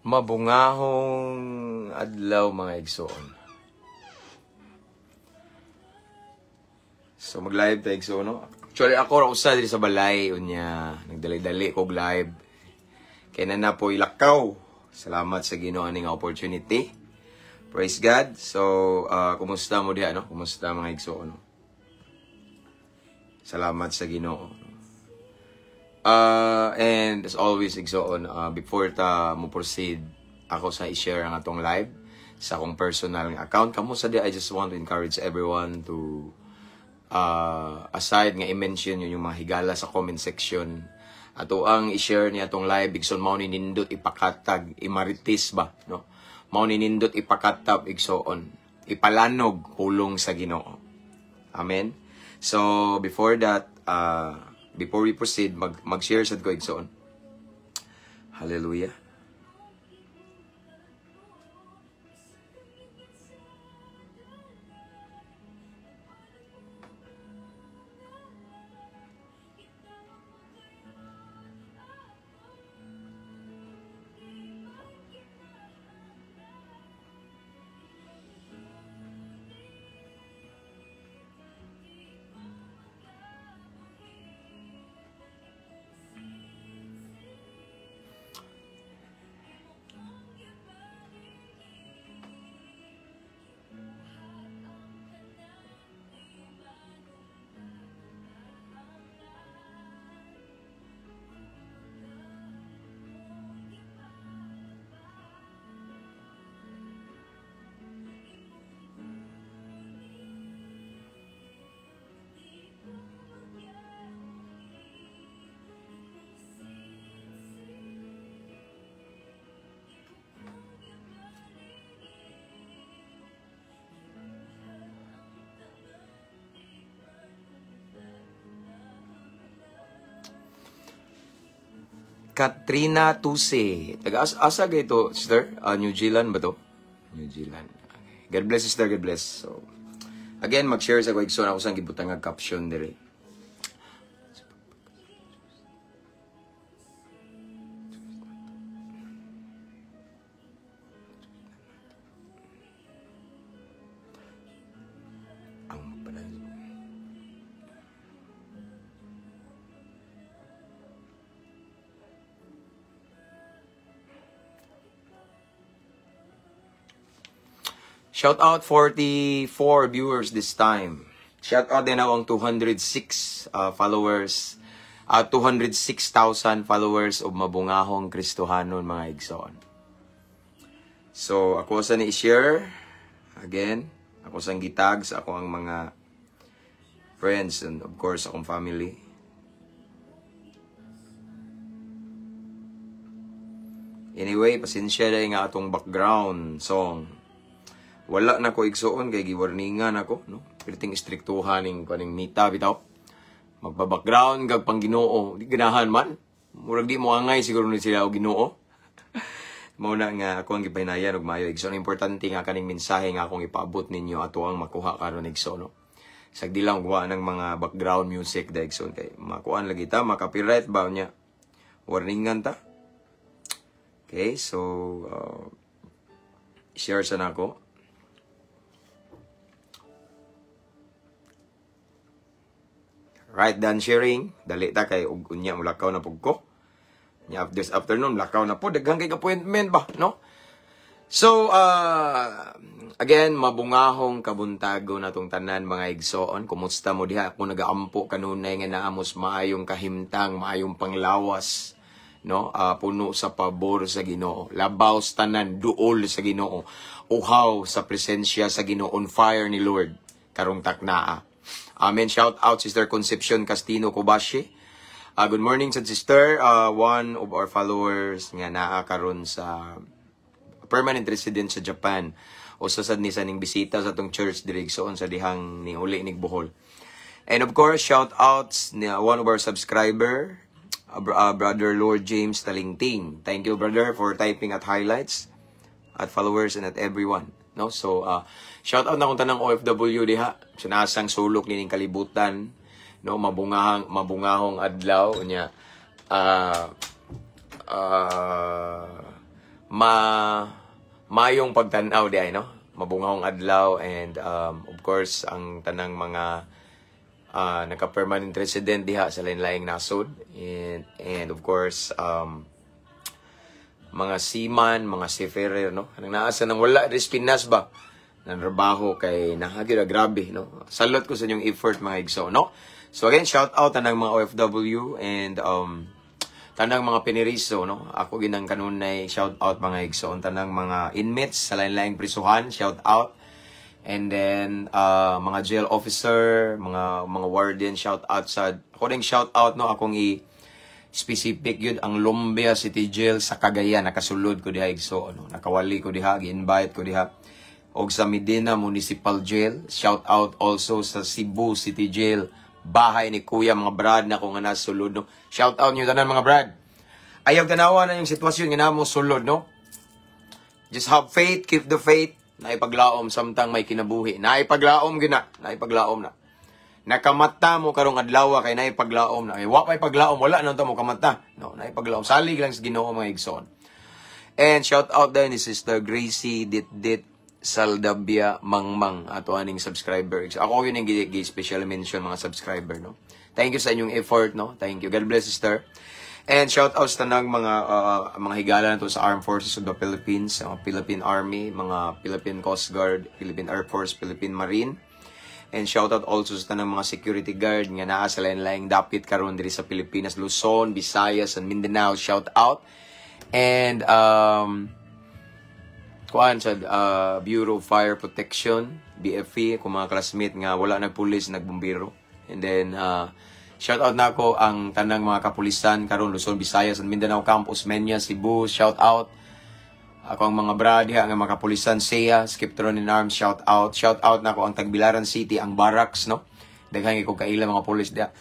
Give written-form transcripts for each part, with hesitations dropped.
Mabungahong adlaw, mga igsoon. So mag-live ta, igsoon, no? Actually, ako ra usa diri sa balay unya nagdali-dali kog live. Kay na na po ilakaw. Salamat sa Ginoo aning opportunity. Praise God. So, kumusta mo diha, no? Kumusta, mga igsoon, no? Salamat sa Ginoo. And as always, igsoon, before ta mo proceed, ako sa i-share ang atong live sa akong personal nga account. Kamo sa di, I just want to encourage everyone to, aside nga i-mention yun yung mga higala sa comment section, ato ang i-share niya atong live, igsoon, mao ni nindot ipakatag, imaritis ba, no? Mao ni nindot ipakatap, igsoon, ipalanog pulong sa Ginoo. Amen. So, before that, before we proceed, mag-share sad ko, igsoon. Hallelujah. Katrina Tuse. Taga asa gay to, sister? New Zealand ba to? New Zealand. Okay. God bless, sister. God bless. So, again, mag-share sa ko, igsoon, ako sang gibutang nga caption dire. Ang magpadayon. Shout out 44 viewers this time. Shout out din ako ang 206 followers, 206,000 followers of Mabungahong Kristohanon, mga igsoon. So, ako sa ni-share again, ako sa gitag sa ako ang mga friends and of course akong family. Anyway, pasensya dahil nga atong background song. Wala na ko, igsoon, kay giwarningan ako, no? Perting istriktuhan ning kaning Meta bitaw. Magba-background kag pang Ginoo, di ganahan man. Murag di mo angay siguro ni sila og Ginoo. Mao na nga ako ang gipahinayan og maayo, igsoon. Importante nga kaning mensahe nga akong ipaabot ninyo ato ang makuha karon, igsoon, no. Sagdi lang kuha ng mga background music da, igsoon, kay makuan lagi ta, ma-copyright ba niya. Warningan ta. Okay, so share sa nako. Right, done sharing. Dali ta kay ug unya mulakaw na pug ko. Nya this afternoon lakaw na po, daghan kay appointment ba, no? So, again, mabungahong kabuntago na tong tanan, mga igsoon. Kumusta mo diha? Ako nagaampo kanunay nga naamos maayong kahimtang, maayong panglawas, no? Puno sa pabor sa Ginoo. Labaw sa tanan, duol sa Ginoo. Uhaw sa presensya sa Ginoo, on fire ni Lord karong taknaa. Amen. Shout out Sister Concepcion Castino Kobashi. Good morning sa sister, one of our followers nga naa karon sa permanent resident sa Japan. Usa sad ni sa ning bisita sa atong church diri, igsoon, sa dihang ni uli nig Bohol. And of course, shout outs ni one of our subscriber, Brother Lord James Talingting. Thank you, brother, for typing at highlights, at followers, and at everyone. No? So, shout out na kung tanang OFW diha sa nasang sulok nining kalibutan, no? Mabungahong adlaw unya. Ma mayong pagtan-aw di ay, no? Mabungahong adlaw and of course ang tanang mga naka-permanent resident diha sa lain-laing nasod and of course mga seaman, mga seafarer, no? Anong naa sa nang wala diri sa Pinas ba? Nanrabaho kay nahagyo na grabe, no? Salute ko sa inyong effort, mga igso, no? So again, shout out tanang mga OFW and tanang mga piniriso, no? Ako ginang kanunay shout out, mga igso, tanang mga inmates sa lain-laing prisuhan, shout out. And then mga jail officer, mga warden, shout out sa ako ding shout out, no, akong i specific yun ang Lumbia City Jail sa Cagayan. Nakasulod ko diha, igso, ano, nakawali ko diha, gi-invite ko diha, og sa Medina Municipal Jail. Shout out also sa Cebu City Jail, bahay ni Kuya, mga brad na ko nga nasulod, no. Shout out niyo tanan, mga brad. Ayaw tanawa na yung sitwasyon nga namo sulod, no. Just have faith, keep the faith, naipaglaom samtang may kinabuhi. Naipaglaom gina, naipaglaom na. Nakamata mo karong adlaw kay naipaglaom na. Ay, wa pay paglaom, wala na mo kamata. No, naipaglaom. Salig lang sa Ginoo, mga igsoon. And shout out din ni Sister Gracie Ditdit Saldabia Mangmang, ato aning subscriber. Ako yun yung gi special mention mga subscriber, no. Thank you sa inyong effort, no. Thank you. God bless, sister. And shout out sa tanang mga higala nato sa Armed Forces of the Philippines, mga Philippine Army, mga Philippine Coast Guard, Philippine Air Force, Philippine Marine. And shout out also sa tanang mga security guard nga naa sa lain-laing dapit karon diri sa Pilipinas, Luzon, Visayas, and Mindanao. Shout out. And kuan sa Bureau of Fire Protection, BFP, kung mga classmate nga wala nagpulis, nagbumbiro. And then shout out nako ang tanang mga kapulisan karon Luzon, Visayas, and Mindanao Camp, Osmeña, Cebu, shout out. Ako ang mga brad diha nga mga kapulisan, SEA, Skiptron in Arms, shout out. Shout out nako ang Tagbilaran City, ang barracks, no. Daghan ko kaila mga pulis diha.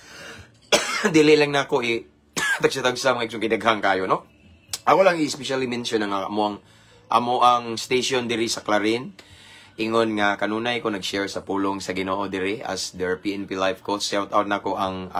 Dili lang nako i tagsa-tagsa, mga igsoon, kay daghan kayo, no. Ako lang i-especially mention ang amo ang station diri sa Clarin. Ingon nga kanunay ko nag-share sa pulong sa Ginoo diri as their PNP life coach. Shout out nako ang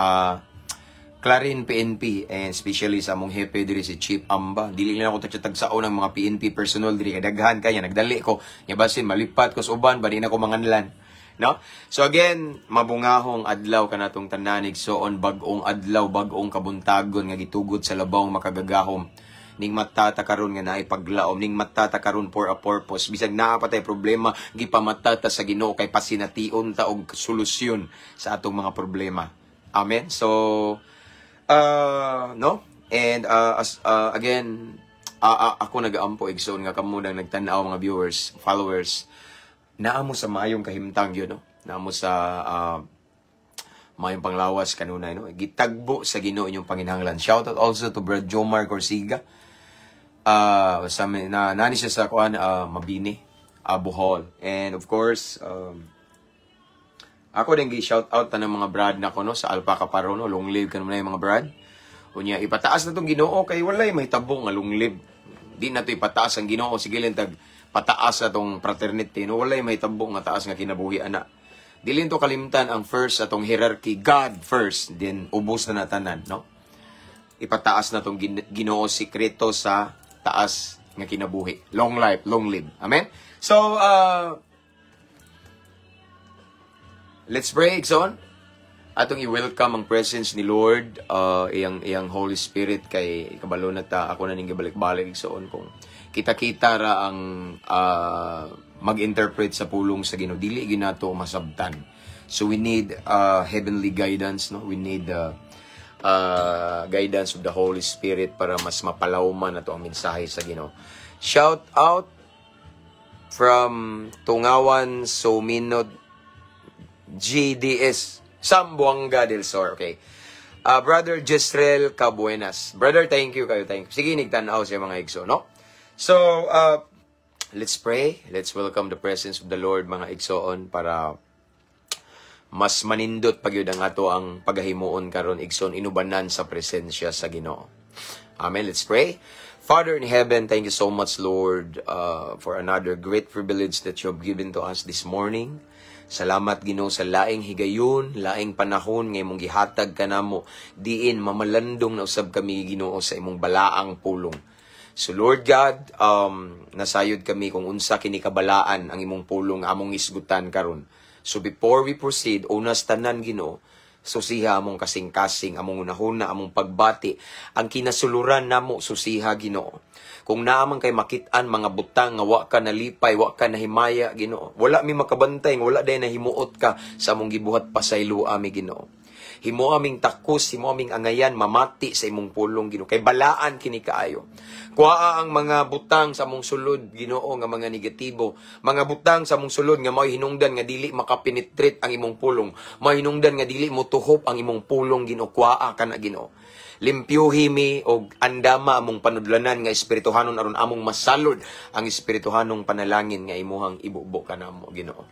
Clarin PNP and especially sa among hepe diri, si Chief Amba. Dili lang ako tagsa-tagsaon ng mga PNP personnel diri kay daghan kaya nagdali ko. Nya basin malipat ko sa uban ba di na ko manganlan. No? So again, mabungahong adlaw kanatong tanan, igsoon, bag-ong adlaw, bag-ong kabuntagon nga gitugot sa labawng makagagahom. Ning mata ta karon nga naay paglaom, ning mata ta karon for a purpose. Bisag naa pa tay problema, gipamata ta sa Ginoo kay pasination ta og solusyon sa atong mga problema. Amen. So no? And as again, ako nagaampo, igsoon, nga kamo nang nagtan-aw, mga viewers, followers, naa mo sa maayong kahimtang yun, no? Naa mo sa maayong panglawas kanunay, no? Gitagbo sa Ginoo inyong panginahanglan. Shout out also to Brad Jomar Corsiga. Sa na nani siya sa kuan, Mabini, Bohol. And of course, ako din gi-shout out tanang mga brad nako, no, sa Alpha Kaparo, no. Long live kanunay, mga brad. Unya ipataas na tong Ginoo kay walay mahitabo nga long live. Di na to ipataas ang Ginoo, sige lang tag pataas sa tong fraternity, no, walay mahitabo nga taas nga kinabuhi ana. Dili to kalimtan ang first atong hierarchy, God first, then ubos na natanan, no. Ipataas na tong Ginoo sikreto sa taas nga kinabuhi. Long life, long live. Amen. So let's pray, igsoon. Atong i-welcome ang presence ni Lord, iyang Holy Spirit kay kabalo na ta, ako na ning gibalik-balik, igsoon, kung kita-kita ra ang mag-interpret sa pulong sa Ginoo, dili ginato masabtan. So we need heavenly guidance, no? We need guidance of the Holy Spirit para mas mapalawman nato ang mensahe sa Ginoo. Shout out from Tungawan, Sominod, GDS, Zamboanga del Sur. Okay. Brother Jezreel Cabuenas. Brother, thank you kayo. Thank you. Sige, nigtanaw siya, mga igso, no? So, let's pray. Let's welcome the presence of the Lord, mga igsoon, para mas manindot pag yun ang ato ang pagahimuon karon, igsoon, inubanan sa presensya sa Ginoo. Amen. Let's pray. Father in heaven, thank you so much, Lord, for another great privilege that you have given to us this morning. Salamat, Ginoo, sa laing higayon, laing panahon nga imong gihatag kanamo diin mamalandong na usab kami, Ginoo, sa imong balaang pulong. So Lord God, nasayod kami kung unsa kini kabalaan ang imong pulong among isgutan karon. So before we proceed, unas tanan, Ginoo, susiha among kasing-kasing, among unahuna, among pagbati, ang kinasuluran namo susiha, Ginoo. Kung naa man kay makit-an mga butang nga wa ka nalipay, wa ka nahimaya, Ginoo. Wala mi makabantay, wala day nahimuot ka sa among gibuhat, pasaylo ami, Ginoo. Himo aming takos, himo aming angayan, mamati sa imong pulong, Ginoo. Kay balaan kini kaayo. Kuhaa ang mga butang sa among sulod, Ginoo, nga mga negatibo. Mga butang sa among sulod nga mao'y hinungdan nga dili makapenetrate ang imong pulong. Mao'y hinungdan nga dili motuhop ang imong pulong, Ginoo. Kuhaa kana, Ginoo. Limpyuhi mi og andama among panudlanan nga espirituhanon aron among masalod ang espirituhanong panalangin nga imuhang ibubo kanamo, Ginoo.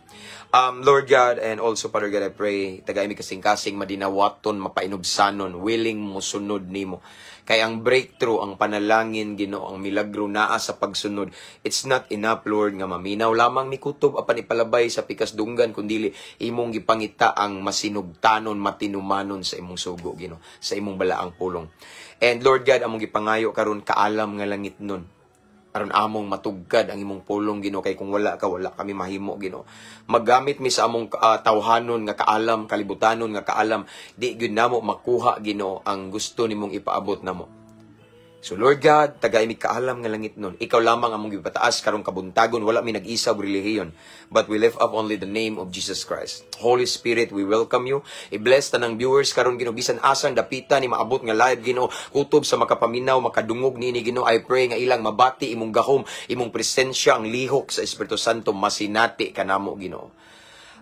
Lord God and also Father God, I pray, tagay mi kasing-kasing madinawaton, mapainubsanon, willing mo sunod nimo. Kay ang breakthrough, ang panalangin, Ginoo, ang milagro naa sa pagsunod. It's not enough, Lord, nga maminaw lamang mi kutob apan ipalabay sa pikas dunggan, kundili imong gipangita ang masinugtanon, matinumanon sa imong sugo, Ginoo, sa imong balaang pulong. And Lord God, among gipangayo karon kaalam nga langit nun aron among matugkad ang imong pulong, Ginoo, kay kung wala ka, wala kami mahimo, Ginoo. Maggamit mi sa among tawhanon nga kaalam, kalibutanon nga kaalam, di gyud namo makuha, Ginoo, ang gusto nimong ipaabot namo. So Lord God, tagay mi kaalam nga langit nun. Ikaw lamang among gipataas karong kabuntagon, wala mi nag-isa og relihiyon, but we lift up only the name of Jesus Christ. Holy Spirit, we welcome you. I-bless tanang viewers karon, Ginoo, bisan asang dapita ni maabot nga live, Ginoo, kutob sa makapaminaw, makadungog niini, Ginoo. I pray nga ilang mabati imong gahom, imong presensya, ang lihok sa Espiritu Santo masinati kanamo, Ginoo.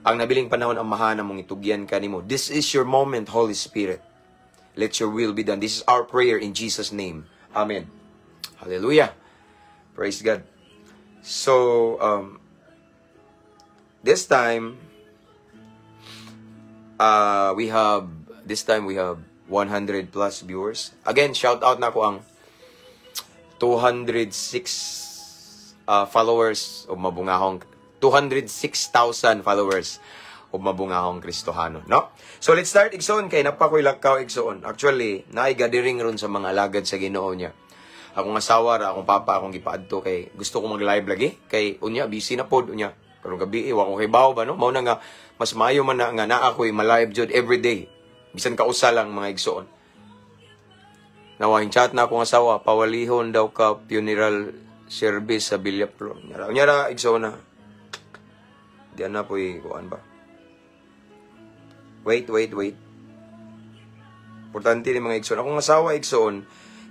Ang nabiling panahon, Amahan, among itugyan kanimo. This is your moment, Holy Spirit. Let your will be done. This is our prayer in Jesus' name. Amen. Hallelujah. Praise God. So, this time we have 100 plus viewers. Again, shout out nako ang 206 followers of Mabungahong, 206,000 followers of Mabungahong Kristohano, no? So let's start, igsoon, kay naa pa ko'y lakaw, igsoon. Actually, naay gathering ron sa mga alagad sa Ginoo niya. Akong asawa ra, akong papa, akong gipaadto kay gusto ko mag-live lagi kay unya busy na pod unya. Karong gabi wa ko kay ba, no? Mao na nga mas maayo man na nga naa ko'y ma-live jud every day. Bisan kausa lang, mga igsoon. Nawahin chat na akong asawa, pawalihon daw ka funeral service sa Villaflor. Unya ra, igsoon na. Di na po'y kuan ba? Wait, wait, wait. Importante ni, mga igsoon. Akong asawa, igsoon,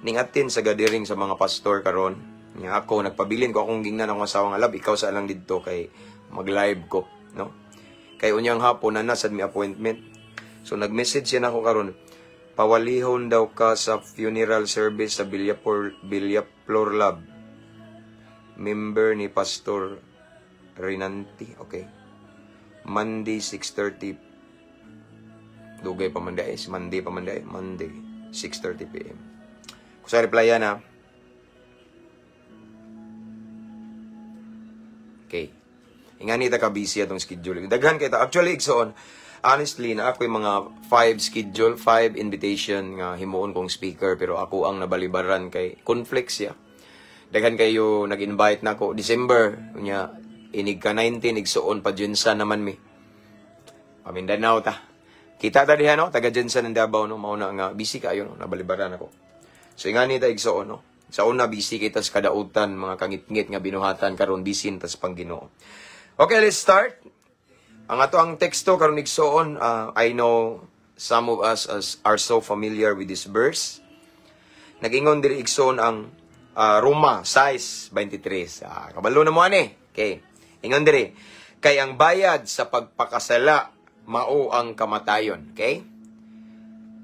ning atin sa gathering sa mga pastor karon. Nya ako nagpabilin ko, akong gingnan akong asawa nga, "Love, ikaw sa lang didto kay mag-live ko," no? Kay unyang hapon na nasad mi appointment. So nag-message siya nako karon. Pawalihon daw ka sa funeral service sa Villaflor, Villaflor Lab. Member ni Pastor Rinanti. Okay. Monday 6:30. Dugay pa man diay. Monday pa man diay. Monday 6:30 p.m. Kung sa reply yan ha. Okay. Ingani ta ka busy atong schedule. Daghan kay ta. Actually, igsoon, honestly, na ako yung mga five schedule, five invitation nga himuon kong speaker, pero ako ang nabalibaran kay conflict siya. Daghan kayo nag-invite na ako December, unya inig ka 19, igsoon pa Jensa naman mi. Pamindanao ta. Kita ta diha, no, taga GenSan ng Davao, no, mao na nga busy kayo, no, nabalibaran ako. So ingani ta, igsoon, no. Sa una busy kita sa kadautan, mga kangitngit nga binuhatan, karon busy ta sa pangginoo. Okay, let's start. Ang ato ang teksto karon, igsoon, I know some of us as are so familiar with this verse. Nagingon diri, igsoon, ang Roma 6:23. Ah, kabalo na mo ani. Okay. Ingon diri, kay ang bayad sa pagpakasala mao ang kamatayon. Okay?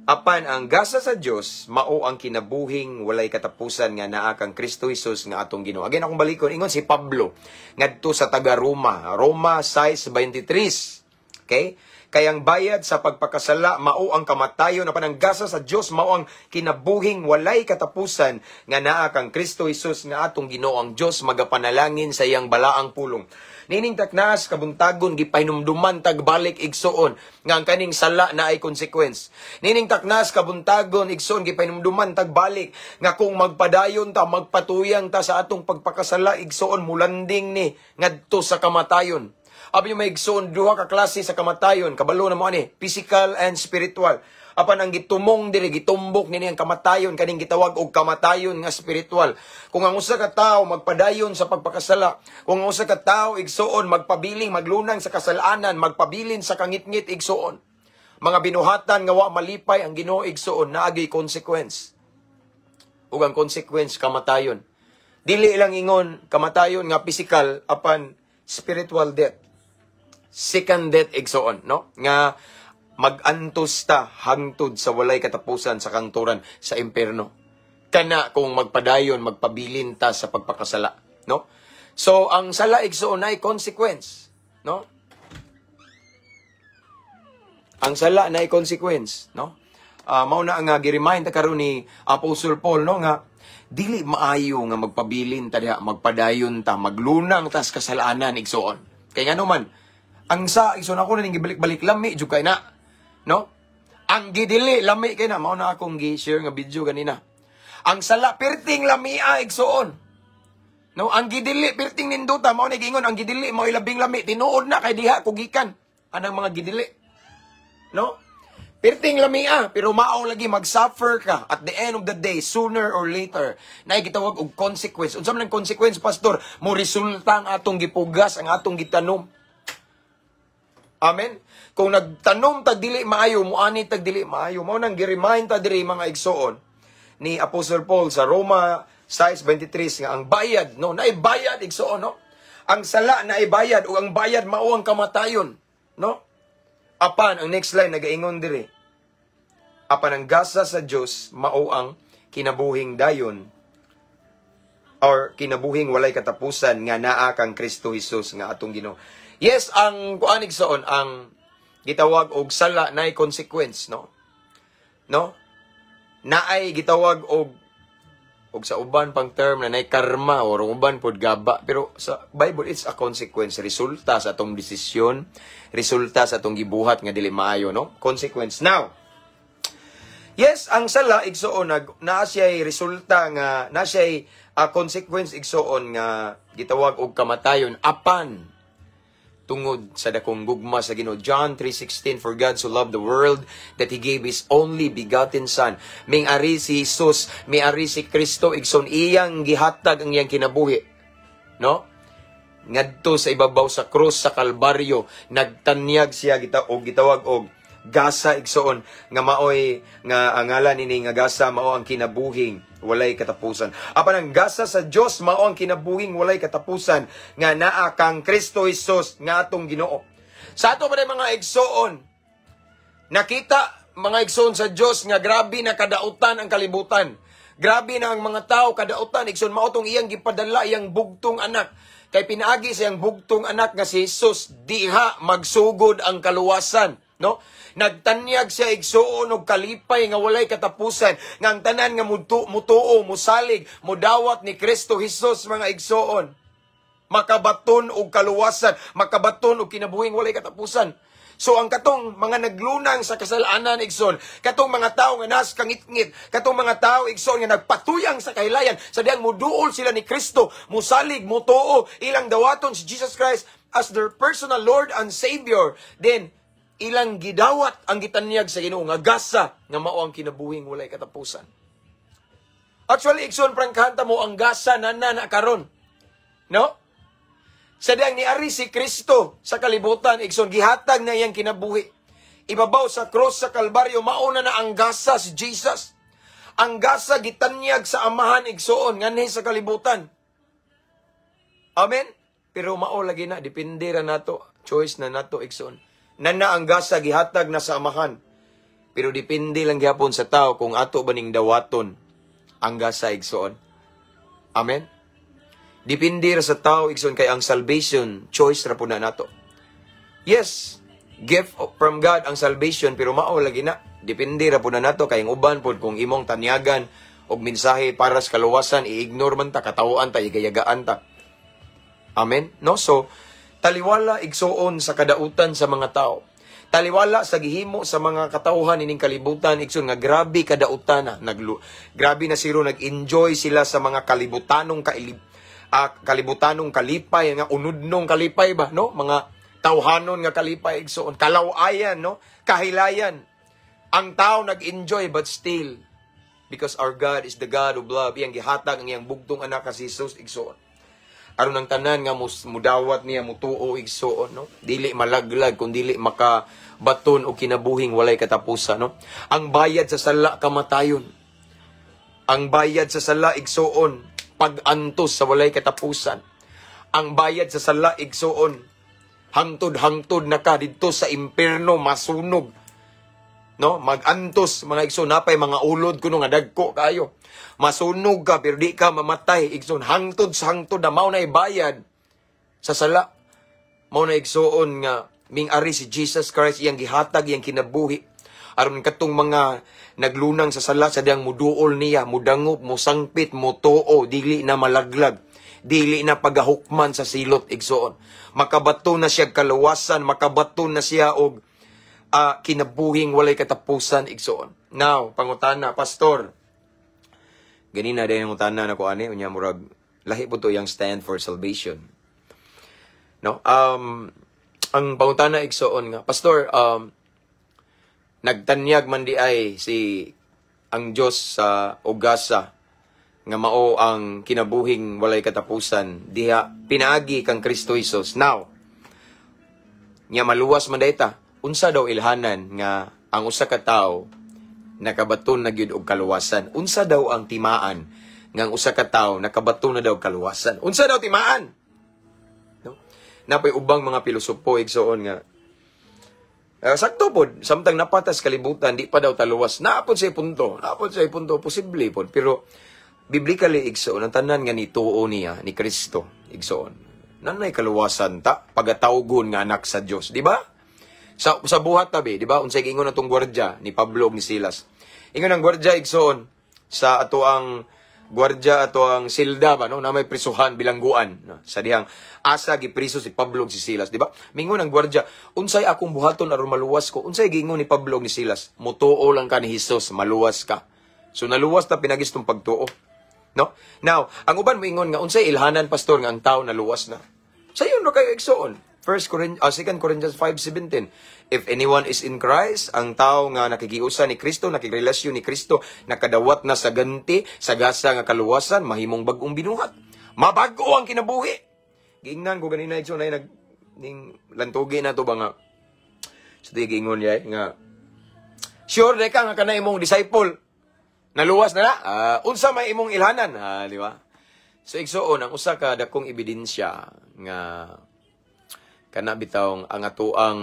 Apan ang gasa sa Dios mao ang kinabuhing walay katapusan nga naa kang Kristo Jesus nga atong Ginoo. Again, akong balikon, ingon si Pablo ngadto sa taga Roma, Roma 6:23. Okay? Kay ang bayad sa pagpakasala mao ang kamatayon, apan ang gasa sa Dios mao ang kinabuhing walay katapusan nga naa kang Kristo Jesus nga atong Ginoo. Ang Dios magapanalangin sa iyang balaang pulong. Nining taknas kabuntagon, gipahinumduman tagbalik, igsuon, nga ang kaning sala naay consequence. Nining taknas kabuntagon, igsuon, gipahinumduman tagbalik nga kung magpadayon ta, magpatuyang ta sa atong pagpakasala, igsuon, mulanding ni ngadto sa kamatayon. Abi may igsuon, duha ka klase sa kamatayon, kabalo na mo ani, physical and spiritual. Apan ang gitumong diri, gitumbok nini ang kamatayon kaning gitawag og kamatayon nga spiritual. Kung ang usa ka tawo magpadayon sa pagpakasala, kung ang usa ka tawo, igsuon, magpabiling maglunang sa kasalanan, magpabilin sa kangitngit, igsuon, mga binuhatan nga wa malipay ang Ginoo, igsuon, naagi consequence. Ug ang consequence, kamatayon. Dili lang ingon kamatayon nga physical, apan spiritual death. Second death, igsuon, no? Nga magantos ta hangtod sa walay katapusan sa kangturan, sa impierno. Kana kung magpadayon, magpabilin ta sa pagpakasala, no? So ang sala, igsuon, ay consequence, no? Ang sala na consequence, no? Mao na nga gi-remind ta karon ni Apostle Paul, no, nga dili maayo nga magpabilin ta diha, magpadayon ta, maglunang tas kasalanan, igsuon. Kay ngano man, ang sa, igsuon, ako na ning gibalik-balik, lami jud kay na, no? Ang gidili, lami kay na. Mao na akong gi-share nga video ganina. Ang sala perting lamia, igsuon. No, ang gidili perting nindota. Mao ni giingon ang gidili mao labing lami. Tinuod na kay diha kugikan anang mga gidili. No? Perting lamia, pero mao lagi mag-suffer ka at the end of the day, sooner or later. Naay gitawag og consequence. Unsa man ang consequence, pastor? Mo resulta ang atong gipugas, ang atong gitanom. Amen. Kung nagtanom tag dili maayo, muani tag dili maayo. Mao nang gi-remind ta diri, mga igsoon, ni Apostle Paul sa Roma 6:23 nga ang bayad, no, naay bayad, igsoon, no? Ang sala naay bayad ug ang bayad mao ang kamatayon, no? Apan ang next line nagaingon diri. Apan ang gasa sa Dios mao ang kinabuhing dayon or kinabuhing walay katapusan nga naa kang Kristo Jesus nga atong Ginoo. Yes, ang kuan, igsoon, ang gitawag og sala naay consequence, no? No? Naay gitawag og sa uban pang term na naay karma or uban pod gaba, pero sa Bible it's a consequence, resulta sa atong desisyon, resulta sa atong gibuhat nga dili maayo, no? Consequence. Now, yes, ang sala, igsuon, nag naa siya'y resulta nga naa siya'y consequence, igsuon, nga gitawag og kamatayon, apan tungod sa dakong gugma sa Ginoo. John 3:16, "For God so loved the world that He gave His only begotten Son." Ming-ari si Jesus, miari si Kristo, igsoon, iyang gihatag ang iyang kinabuhi. No? Ngadto sa ibabaw sa krus sa Kalbaryo, nagtanyag siya gita og gitawag og gasa, igsoon, nga maoy nga ang ngalan nini nga gasa mao ang kinabuhing walay katapusan. Apan ang gasa sa Dios mao ang kinabuhing walay katapusan nga naa kang Kristo Jesus nga atong Ginoo. Sa ato pa mga igsoon, nakita, mga igsoon, sa Dios nga grabe na kadautan ang kalibutan. Grabe na ang mga tao kadautan, igsoon, mao tong iyang gipadala iyang bugtong anak. Kay pinaagi sa iyang bugtong anak nga si Jesus, diha magsugod ang kaluwasan, no? Nagtanyag siya, igsuon, og kalipay nga walay katapusan nga ang tanan nga mutuo, musalig, mudawat ni Kristo Jesus, mga igsuon, makabaton og kaluwasan, makabaton og kinabuhing walay katapusan. So ang katong mga naglunang sa kasalanan, igsoon, katong mga tao nga nas kangitngit, katong mga tao, igsoon, nga nagpatuyang sa kahilayan, sa diyang muduol sila ni Kristo, musalig, mutuo, ilang dawaton si Jesus Christ as their personal Lord and Savior, then ilang gidawat ang gitanyag sa Ginoo nga gasa nga mao ang kinabuhing walay katapusan. Actually, igsoon, prangkahan ta mo, ang gasa na na karon. No? Sa diyang niari si Kristo sa kalibutan, igsoon, gihatag na iyang kinabuhi. Ibabaw sa cross sa Kalbaryo, mauna na ang gasa si Jesus. Ang gasa gitanyag sa Amahan, igsoon, nganhi sa kalibutan. Amen? Pero mao lagi na, depende ra nato, choice na nato, igsoon. Nana ang gasa, gihatag na sa Amahan. Pero depende lang gihapon sa tao kung ato ba ning dawaton ang gasa, igsoon. Amen? Depende ra sa tao, igsoon, kay ang salvation, choice ra po na nato. Yes, Gift from God ang salvation, pero mao lagi na, depende ra pud na nato, kay ang uban pod, kung imong tanyagan og mensahe para sa kaluwasan, i-ignore man ta, katawaan ta, igayagaan ta. Amen, no? So taliwala, igsuon, sa kadautan sa mga tao, taliwala sa gihimo sa mga katawhan ining kalibutan, igsoon, nga grabe kadautan na naglu grabe na siro, nag-enjoy sila sa mga kalibutanong kailib kalibutanong kalipay, nga unudnong kalipay ba, no? Mga tawhanon nga kalipay, igsoon, kalawayan, no, kahilayan. Ang tao nag-enjoy, but still, because our God is the God of love, iyang gihatag ang iyang bugtong anak ka si Jesus, igsoon, aron ang tanan nga mudawat niya, mutuo, igsoon, no, dili malaglag kun dili makabaton og kinabuhing walay katapusan, no? Ang bayad sa sala, kamatayon. Ang bayad sa sala, igsoon, pag-antos sa walay katapusan. Ang bayad sa sala, igsoon, hangtod-hangtod na ka didto sa impierno, masunog, no? Magantos, mga igsoon, napay mga ulod kuno nga dagko kayo. Masunog ka pero di ka mamatay, igsoon. Hangtod sa hangtod na, mao na ibayad sa sala. Mao na, igsoon, nga ming-ari si Jesus Christ, iyang gihatag iyang kinabuhi aron katong mga naglunang sa sala, sa diyang muduol niya, mudangop, musangpit, mutuo, dili na malaglag, dili na pagahukman sa silot, igsoon. Makabato na siya kaluwasan, makabato na siya og kinabuhing walay katapusan, igsoon. Now, pangutana, "Pastor," ganina din ang utana na ko ani, unya murag lahi po to yung stand for salvation. No? Ang pangutana, igsoon, nga, "Pastor, nagtanyag man di ay si ang Dios sa Ugasa nga mao ang kinabuhing walay katapusan diha pinaagi kang Kristo Jesus. Now, nya maluwas man dayta. Unsa daw ilhanan nga ang usa ka tawo nakabaton na gyud og kaluwasan? Unsa daw ang timaan nga ang usa ka tawo nakabaton na daw kaluwasan? Unsa daw timaan?" No, napay ubang mga pilosopo, igsoon, nga sakto pod, samtang napatas kalibutan, di pa daw taluwas. Naapod sa punto, naapod sa punto, posible pod. Pero biblically, igsoon, ang tanan nga nituo niya ni Kristo, igsoon, nanay kaluwasan ta pagatawgon nga anak sa Dios, di ba? Sa buhat tabi, di ba? Unsay giingon atong gwardya ni Pablo ug ni Silas? Ingon ang gwardya, igsoon, sa ato ang gwardya, ato ang silda ba, no, na may prisuhan, bilangguan, no? Sa dihang asa gipriso si Pablo ug si Silas, di ba? Mingon ang gwardya, "Unsay akong buhaton aron maluwas ko?" Unsay giingon ni Pablo ug ni Silas? "Mutuo lang ka ni Hesus, maluwas ka." So naluwas ta pinagis tong pagtuo, no? Now, ang uban moingon nga, "Unsay ilhanan, pastor, nga ang tao naluwas na?" Sayon ra kayo, igsoon. First Corinthians, 2 Corinthians 5:17. If anyone is in Christ, ang tao nga nakikiusa ni Kristo, nakigrelasyon ni Kristo, nakadawat na sa ganti, sa gasa nga kaluwasan, mahimong bag-ong binuhat. Mabago ang kinabuhi. Giingnan ko ganina, igsoon, ay nag ning lantugi na to ba nga sa so, giingon niya nga, "Sure de ka nga kana imong disciple naluwas na na? Unsa may imong ilhanan?" Ah, di ba? So igsoon, ang usa ka dakong ebidensya nga kana bitawng ang atoang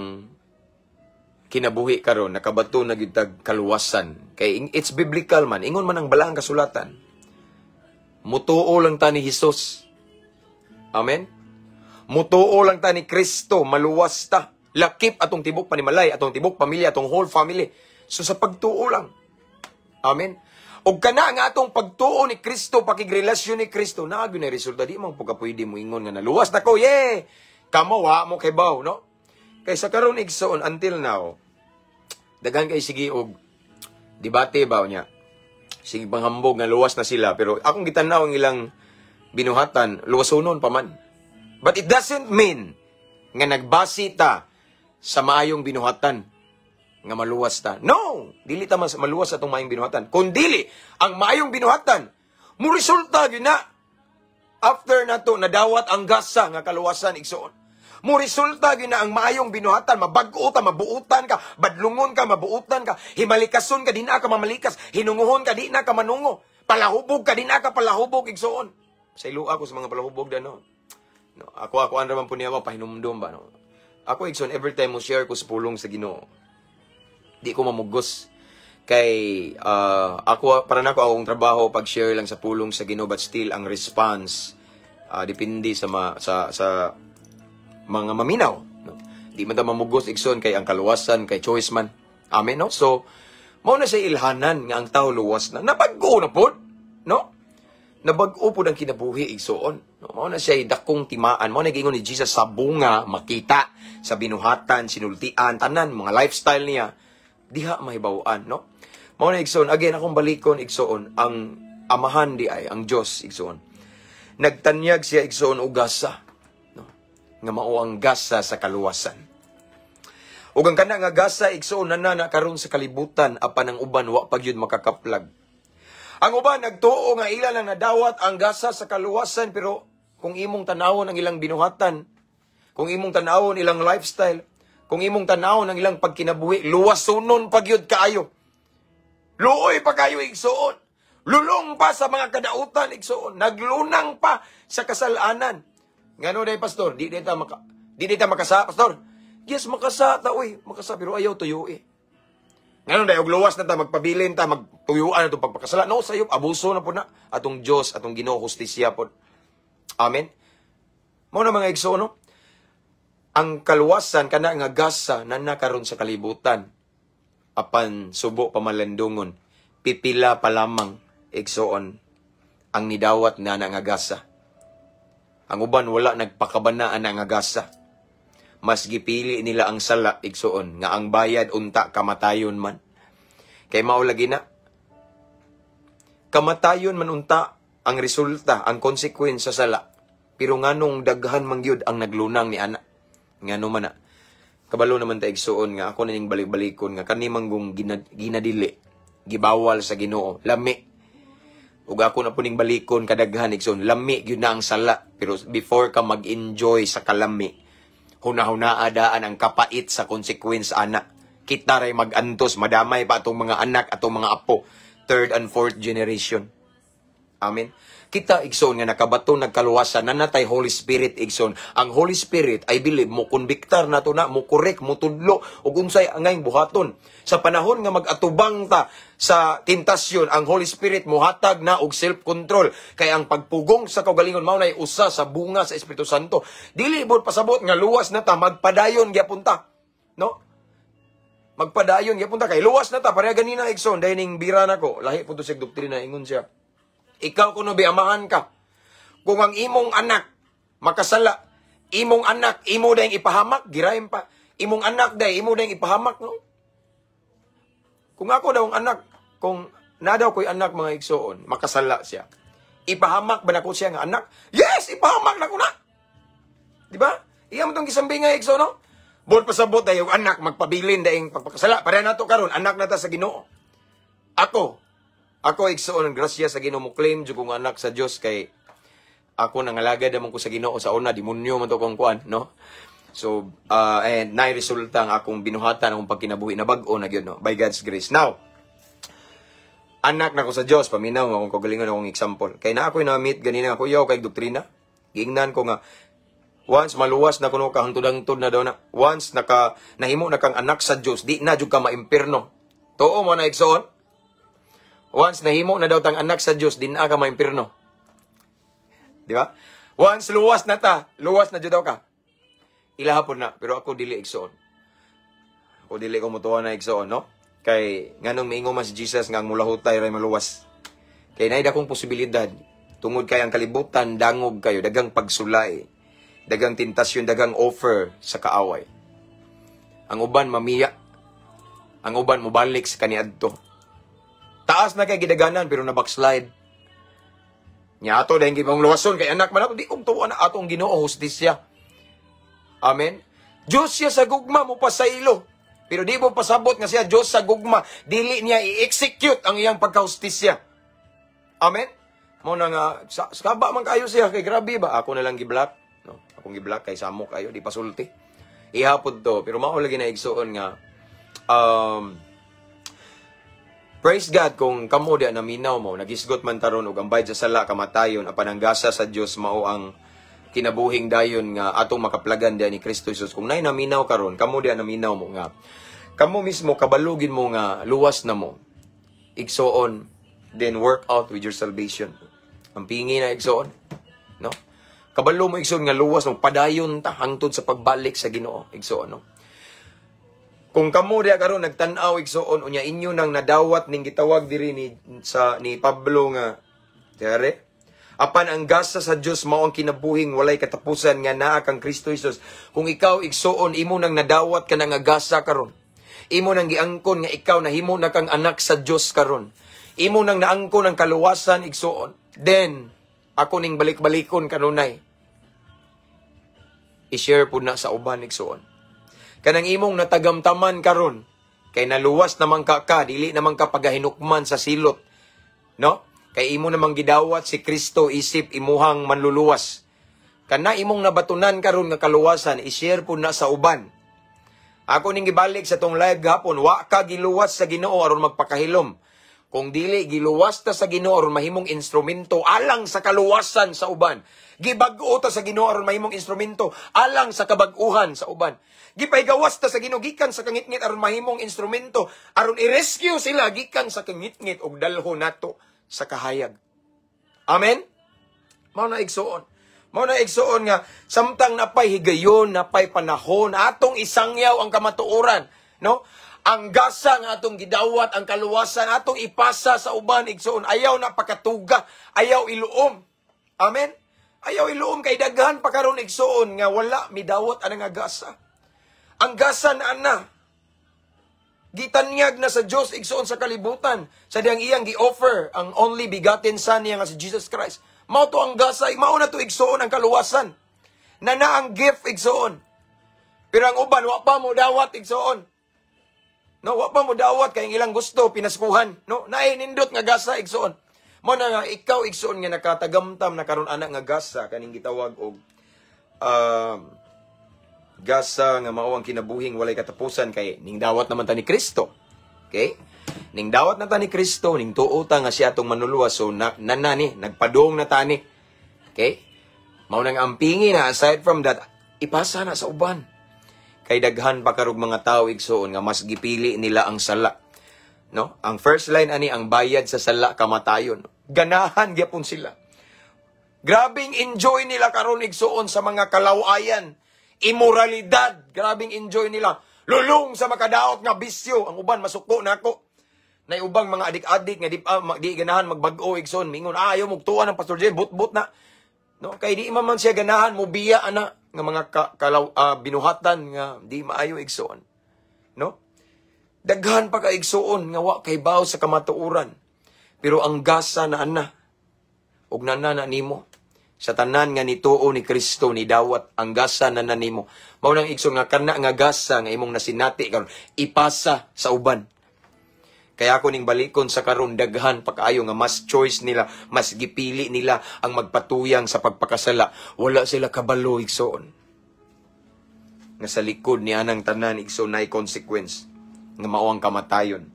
kinabuhi karon nakabato na gyud tag kaluwasan, kay it's biblical man, ingon man ang balaang kasulatan, mutuo lang ta ni Hesus. Amen. Mutuo lang ta ni Kristo, maluwas ta, lakip atong tibok panimalay, atong tibok pamilya, atong whole family. So sa pagtuo lang. Amen. Og kana nga atong pagtuo ni Kristo, pakigrelasyon ni Kristo, naa gyud na resulta. Di man po ka pwede mo ingon nga naluwas na ko, yeah! Kamo, wa mo kay baw, no? Kay sa karon, igsoon, until now, daghan kay sige og debate ba niya. Sige panghambog nga luwas na sila, pero akong gitanaw ang ilang binuhatan, luwasonon pa man. But it doesn't mean nga nagbasi ta sa maayong binuhatan nga maluwas ta. No! Dili ta mas maluwas sa atong maayong binuhatan. Kung dili, ang maayong binuhatan, mo resulta gyud na after nato nadawat ang gasa nga kaluwasan, igsoon. Mo resulta gyud na ang maayong binuhatan, mabag-o ta, mabuutan ka, badlungon ka, mabuutan ka, himalikason ka, di na ka mamalikas, hinunguhon ka, di na ka manungo, palahubog ka, di na ka palahubog, igsoon. Sa ilua ko sa mga palahubog da, no? No, ako ang raman po niya pahinumdom ba, no? Ako, igsoon, every time mo share ko sa pulong sa Ginoo, di ko mamugos. Kay ako, para nako, akong trabaho pag share lang sa pulong sa Ginoo, but still ang response depende sa ma, sa sa mga maminaw, no? Di man ta mamugos, igsoon, kay ang kaluwasan kay choice man. Amen, no? So, mao na sa ilhanan nga ang tao luwas na. Nabag-o na pod, no? Nabag-o pod ang kinabuhi, igsoon. No? Mao na siya dakong timaan. Mao na giingon ni Jesus, sa bunga makita, sa binuhatan, sinultian, tanan, mga lifestyle niya, diha mahibaw-an, no? Mao na, igsoon, again akong balikon, igsoon, ang amahan di ay ang Dios, igsoon. Nagtanyag siya, igsoon, og gasa, no? Nga mao ang gasa sa kaluwasan. Ug ang kana nga gasa, igsoon, nana na karon sa kalibutan, apan ang uban wa pa gyud makakaplag. Ang uban nagtuo nga ila lang nadawat ang gasa sa kaluwasan, pero kung imong tanawon ang ilang binuhatan, kung imong tanawon ilang lifestyle, kung imong tanawon ang ilang pagkinabuhi, luwasunon pa gyud kaayo. Luoy pa kayo, igsoon. Lulong pa sa mga kadautan, igsoon. Naglunang pa sa kasalanan. Ngano day, pastor? Di day ta makasa, pastor. Yes, makasa ta uy, makasa pero ayaw tuyoi. Ngano day og luwas na ta, magpabilin ta, magtuyuan atong pagpakasala? No, sayop, abuso na po na atong Dios, atong Ginoo, hustisya po. Amen. Mao na, mga igsoon, no? Ang kaluwasan, kana nga gasa, na nakaron sa kalibutan. Apan subo pamalandungon, pipila pa lamang, igsoon, ang nidawat na nga gasa. Ang uban wala nagpakabana ana nga gasa. Mas gipili nila ang sala, igsoon, nga ang bayad unta kamatayon man. Kay mao lagi na. Kamatayon man unta ang resulta, ang consequence sa sala. Pero nganong daghan man gyud ang naglunang ni ana? Ngano man na? Kabalo naman ta, igsoon, nga ako na ning balik-balikon nga kani manggong ginadili, gibawal sa Ginoo, lami. Ug ako na po ning balikon kadaghan, igsoon, lami gyud na ang sala, pero before ka mag-enjoy sa kalami, huna-hunaa daan ang kapait sa consequence ana. Kita ray mag-antos, madamay pa atong mga anak, atong mga apo, third and fourth generation. Amen. Kita, igsoon, nga nakabato nagkaluwasan, nanatay Holy Spirit, igsoon. Ang Holy Spirit, I believe, mo konbiktar nato na, mo correct, mo tudlo, ug unsay angayng buhaton. Sa panahon nga mag-atubang ta sa tentasyon, ang Holy Spirit mohatag na og self-control. Kay ang pagpugong sa kaugalingon mao nay usa sa bunga sa Espiritu Santo. Dili bod pasabot nga luwas na ta, magpadayon gyapon ta. No? Magpadayon gyapon ta kay luwas na ta. Pareha ganina, igsoon, dahil ning bira nako, lahi po to sa doktrina, ingon siya. Ikaw kuno bi amahan ka. Kung ang imong anak makasala, imong anak imo dayong ipahamak, giraim pa. Imong anak day imo dayong ipahamak, no? Kung ako daw ang anak, kung na daw ko'y anak, mga igsoon, makasala siya. Ipahamak ba nako siya nga anak? Yes, ipahamak na ko na. Di ba? Iya mo tong gisambi nga, igsoon, no? Buot pasabot dayon anak magpabilin daing pagpakasala. Pareha nato karon, anak na ta sa Ginoo. Ako, igsoon, ang grasya sa Ginoo, mo claim jud kong anak sa Dios kay ako nangalagad naman ko sa Ginoo sa una, demonyo man to kong kuan, no? So, and naay resulta ang akong binuhatan, akong pagkinabuhi na bag-o na gyud, no, by God's grace. Now, anak na ko sa Dios, paminaw akong kagalingon, akong example. Kay na ako'y na-meet ganina ako, yaw kay doktrina. Giingnan ko nga once maluwas na kuno ka, hangtod-hangtod na daw na. Once naka nahimo na kang anak sa Dios, di na jud ka maimpirno. Tuo mo na, igsoon? Once nahimo na daw tang anak sa Dios, di na ka maimpirno. Di ba? Once luwas na ta, luwas na jud daw ka. Ilaha po na, pero ako dili, igsoon. Ako dili ko mutuwa na, igsoon, no? Kay nganong miingon man si Jesus nga ang mulahutay ray maluwas? Kay naay dakong posibilidad tungod kay ang kalibutan dangog kayo, dagang pagsulay, dagang tentasyon, dagang offer sa kaaway. Ang uban mamiya. Ang uban mobalik sa kaniadto. Taas na kay gidaganan pero na backslide. Nya ato dahil gibang luwason kay anak man ato, di kong tuwa na atong Ginoo hustisya. Amen. Diyos siya sa gugma mo pasaylo. Pero di mo pasabot nga siya Diyos sa gugma, dili niya i-execute ang iyang pagkahustisya. Amen. Mo na nga sa, kaba man kayo siya kay grabe ba, ako na lang gi-block, no? Akong gi-block kay samok kayo, di pasulti. Ihapod to, pero mao lagi na, igsuon, nga praise God kung kamo di naminaw mo, nagisgot man taron og ang bayad sa sala kamatayon, apan ang gasa sa Dios mao ang kinabuhing dayon nga atong makaplagan diya ni Kristo Jesus. Kung nay naminaw karon, kamo di naminaw mo nga kamo mismo kabalugin mo nga luwas na mo, igsoon, then work out with your salvation. Ang pingi na, igsoon, no? Kabalo mo, igsoon, nga luwas mo, padayon ta hangtod sa pagbalik sa Ginoo, igsoon, no? Kung kamo diha karon nagtan-aw, igsoon, unya inyo nang nadawat ning gitawag diri ni Pablo nga Tere. Apan ang gasa sa Dios mao ang kinabuhing walay katapusan nga naa kang Kristo Jesus. Kung ikaw, igsoon, imo nang nadawat ka nga gasa karon. Imo nang giangkon nga ikaw nahimo na kang anak sa Dios karon. Imo nang naangkon ang kaluwasan, igsoon. Then ako ning balik-balikon kanunay. I-share pud na sa uban, igsoon. Kanang imong natagamtaman karon kay naluwas naman ka, dili naman ka pagahinukman sa silot. No? Kay imo namang gidawat si Kristo isip imuhang manluluwas. Kana imong nabatunan karon nga kaluwasan, i-share pud na sa uban. Ako ning gibalik sa tong live gahapon, wa ka giluwas sa Ginoo aron magpakahilom. Kung dili giluwas ta sa Ginoo aron mahimong instrumento alang sa kaluwasan sa uban. Gibag-o ta sa Ginoo aron mahimong instrumento alang sa kabag-uhan sa uban. Gipahigawas ta sa Ginoo gikan sa kangitngit aron mahimong instrumento aron i-rescue sila gikan sa kangitngit ug dalho nato sa kahayag. Amen? Mao na, igsuon. Mao na, igsuon, nga samtang napay higayon, napay panahon, atong isangyaw ang kamatuoran, no? Ang gasa nga atong gidawat, ang kaluwasan atong ipasa sa uban, igsuon. Ayaw na pakatuga, ayaw iluom. Amen? Ayaw iluom kay daghan pa karon, igsuon, nga wala midawat ana nga gasa. Ang gasa na ana, gitanyag na sa Dios, igsuon, sa kalibutan sa diyang iyang gi-offer ang only begotten Son niya nga si Jesus Christ. Mao to ang gasa, mao na to, igsuon, ang kaluwasan. Na na ang gift, igsuon. Pero ang uban wa pa mo dawat, igsuon. No, wa pa mo dawat kay ang ilang gusto pinaskuhan, no? Naay nindot nga gasa, igsuon. Mao na nga ikaw, igsuon, nga nakatagamtam na karon ana nga gasa kaning gitawag og gasa nga mao ang kinabuhing walay katapusan kay ning dawat naman ta ni Kristo. Okay? Ning dawat na ta ni Kristo, ning tuo ta nga siya atong manluluwas, so na, nana ni, nagpadung na ta ni. Okay? Mao nang ampingi na aside from that, ipasa na sa uban. Kay daghan pa karog mga tao, igsuon, nga mas gipili nila ang sala. No? Ang first line ani, ang bayad sa sala kamatayon. Ganahan gyapon sila. Grabing enjoy nila karon, igsuon, sa mga kalawayan, immoralidad. Grabing enjoy nila. Lulong sa makadaot nga bisyo. Ang uban masuko nako. Nay ubang mga adik-adik nga di ganahan magbag-o, igsoon. Mingon, "Ah, ayaw mugtuan ng Pastor Jay, but-but na." No, kay di man siya ganahan mo biya ana nga mga binuhatan nga di maayo, igsoon. No? Daghan pa ka, igsuon, nga wa kay baw sa kamatuoran. Pero ang gasa na ana ug nana na nimo sa tanan nga nituo ni Kristo, ni dawat ang gasa na nanimo. Mao nang, igsoon, nga kana nga gasa nga imong nasinati karon, ipasa sa uban. Kaya ako ning balikon sa karon, daghan pa kaayo nga mas choice nila, mas gipili nila ang magpatuyang sa pagpakasala. Wala sila kabalo, igsoon, nga sa likod ni anang tanan, igsoon, nay consequence nga mao ang kamatayon.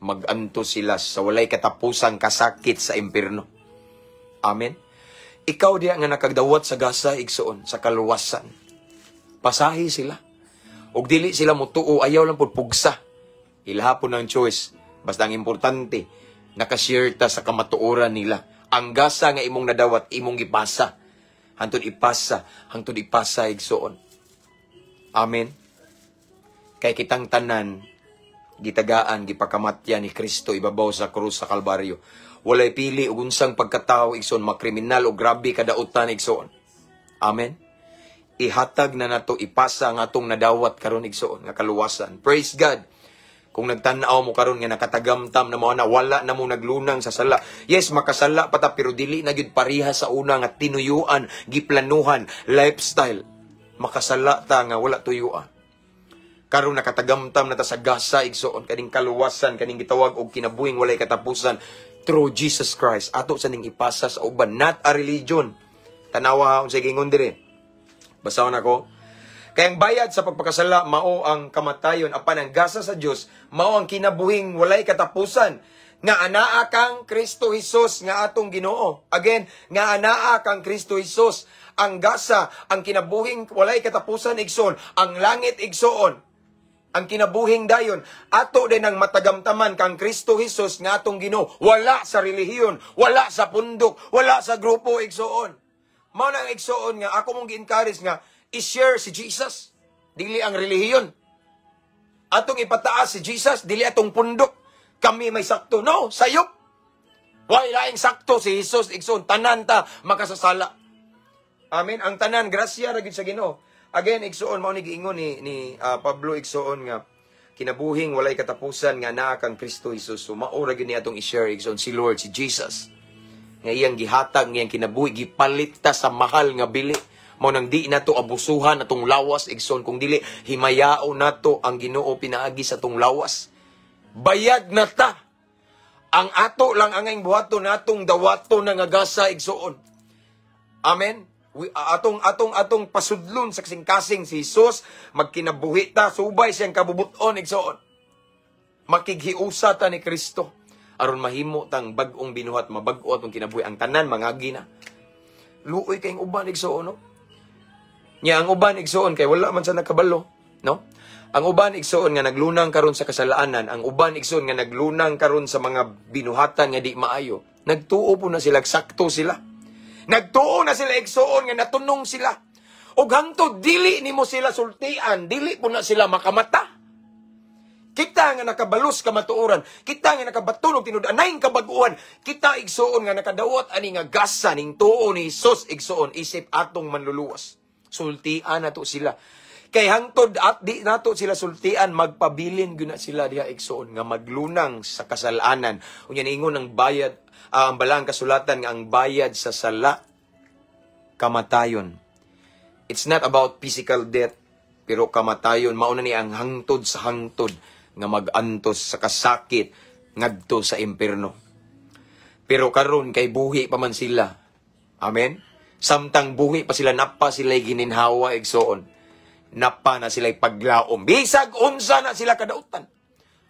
Maganto sila sa walay katapusang kasakit sa impierno. Amen. Ikaw diya nga nakagdawat sa gasa, igsoon, sa kaluwasan. Pasahi sila. Og dili sila mutuo, ayaw lang pud pugsa. Ilaha po ng choice. Basta ang importante, nakashare ta sa kamatuoran nila. Ang gasa nga imong nadawat, imong gipasa. Hantod ipasa, hantod ipasa, igsoon. Amen. Kay kitang tanan, gitagaan, gipakamatya ni Kristo ibabaw sa krus sa Kalbaryo. Walay pili ug unsang pagkatao, igsoon, makriminal o grabe kadautan, igsoon. Amen. Ihatag na nato, ipasa ang atong nadawat karon, igsoon, nga kaluwasan. Praise God. Kung nagtan-aw mo karon nga nakatagamtam na mo na wala na mo naglunang sa sala. Yes, makasala pa ta pero dili na gyud pareha sa una nga tinuyuan, giplanuhan, lifestyle. Makasala ta nga wala tuyuan. Karon nakatagamtam na ta sa gasa, igsoon, kaning kaluwasan, kaning gitawag og kinabuhing walay katapusan through Jesus Christ. Ato sa ning ipasa sa uban, not a religion. Tanawa unsay giingon dire. Basahon ako. Kay ang bayad sa pagpakasala mao ang kamatayon, apan ang gasa sa Dios mao ang kinabuhing walay katapusan nga anaa kang Kristo Hesus nga atong Ginoo. Again, nga anaa kang Kristo Hesus. Ang gasa, ang kinabuhing walay katapusan, igsoon, ang langit, igsoon. Ang kinabuhing dayon, ato din ang matagamtaman kang Kristo Hesus nga atong Ginoo. Wala sa relihiyon, wala sa pundok, wala sa grupo, igsoon. Mao na ang, igsoon, nga ako mong gi-encourage nga i-share si Jesus. Dili ang relihiyon. Atong ipataas si Jesus, dili atong pundok. Kami may sakto. No, sayop. Way laing sakto si Jesus, igsoon. Tanan ta makasasala. Amen. Ang tanan grasya ra gyud sa Ginoo. Again, igsoon, mao ni giingon ni Pablo, igsoon, nga kinabuhing walay katapusan nga naa kang Kristo Jesus. So mao ra gyud ni atong i-share, igsoon, si Lord, si Jesus. Nga iyang gihatag ngiyang kinabuhi, gipalit ta sa mahal nga bili. Mao nang di nato abusuhan atong lawas, igsoon, kung dili himayaon nato ang Ginoo pinaagi sa atong lawas. Bayad na ta. Ang ato lang angayng buhaton, natong dawaton nga gasa, igsoon. Amen. Atong pasudlon sa kasing-kasing si Jesus, magkinabuhi ta subay siyang kabubuton, igsoon. Makighiusa ta ni Kristo aron mahimo tang bag-ong binuhat, mabag-o atong kinabuhi, ang tanan mangagi na. Luoy kayong uban, igsoon, no? Nya ang uban, igsoon, kay wala man sa nakabalo, no? Ang uban, igsoon, nga naglunang karon sa kasalanan, ang uban, igsoon, nga naglunang karon sa mga binuhatan nga di maayo. Nagtuo po na sila, sakto sila. Nagtuo na sila, igsoon, nga natunong sila. Ug hangtod dili nimo sila sultian, dili po na sila makamata. Kita nga nakabalos kamatuoran, kita nga nakabaton og tinud-anay kabag-uhan, kita, igsoon, nga nakadawat ani nga gasa ning tuo ni Jesus, igsoon, isip atong manluluwas. Sultian nato sila. Kay hangtod at di nato sila sultian, magpabilin gyud na sila diha, igsoon, nga maglunang sa kasalanan. Unya niingon ang bayad, ang balang kasulatan nga ang bayad sa sala kamatayon. It's not about physical death, pero kamatayon. Mao na ni ang hangtod sa hangtod nga mag-antos sa kasakit ngadto sa impierno. Pero karon kay buhi pa man sila. Amen. Samtang buhi pa sila, napa sila gininhawa, igsoon. Napa na sila paglaom. Bisag unsa na sila kadautan.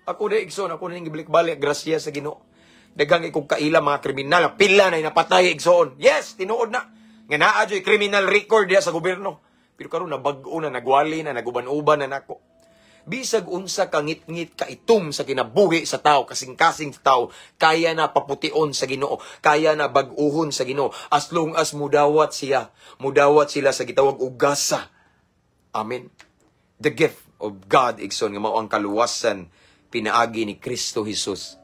Ako na, igsoon, ako na gibalik-balik grasya sa Ginoo. Daghang ikog kaila mga kriminal, pila na napatay, igsoon. Yes, tinuod na. Nga naa joy criminal record diha sa gobyerno. Pero karon nabag-o na, nagwali na, naguban-uban na nako. Bisag unsa ka ngit-ngit kaitom sa kinabuhi sa tao, kasing-kasing sa tao, kaya na papution sa Ginoo, kaya na bag-uhon sa Ginoo as long as mudawat siya, mudawat sila sa gitawag og gasa. Amen. The gift of God, igsoon, nga mao ang kaluwasan pinaagi ni Kristo Jesus.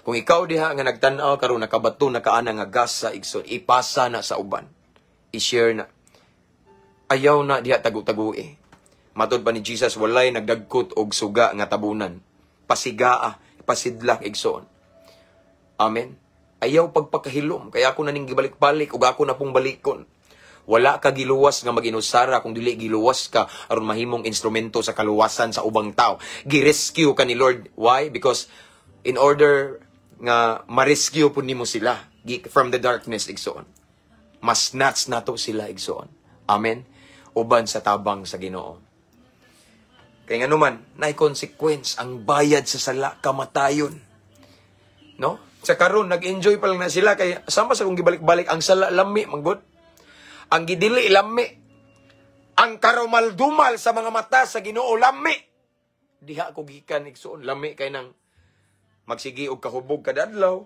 Kung ikaw diha nga nagtan-aw karon nakabato na kaana nga gasa, igsoon, ipasa na sa uban. I-share na. Ayaw na diha tagu-tagui. Matod pa ni Jesus, walay nagdagkot og suga nga tabunan. Pasigaa, pasidlak, igsoon. Amen. Ayaw pagpakahilom. Kaya ako na ning gibalik-balik ug ako na pong balikon. Wala ka giluwas nga maginusara kung dili giluwas ka aron mahimong instrumento sa kaluwasan sa ubang tao. Gi-rescue ka ni Lord. Why? Because in order nga ma-rescue pud nimo sila from the darkness, igsoon. Ma-snatch nato sila, igsoon. Amen. Uban sa tabang sa Ginoo. Kay nga naman, naay consequence ang bayad sa sala, kamatayon. No? Sa karon nag-enjoy pa lang na sila kay sama sa kung gibalik-balik, ang sala lami manggod. Ang gidili lami. Ang karumal-dumal sa mga mata sa Ginoo lami. Diha ko gikan, igsoon, lami kay nang magsigi og kahubog kada adlaw.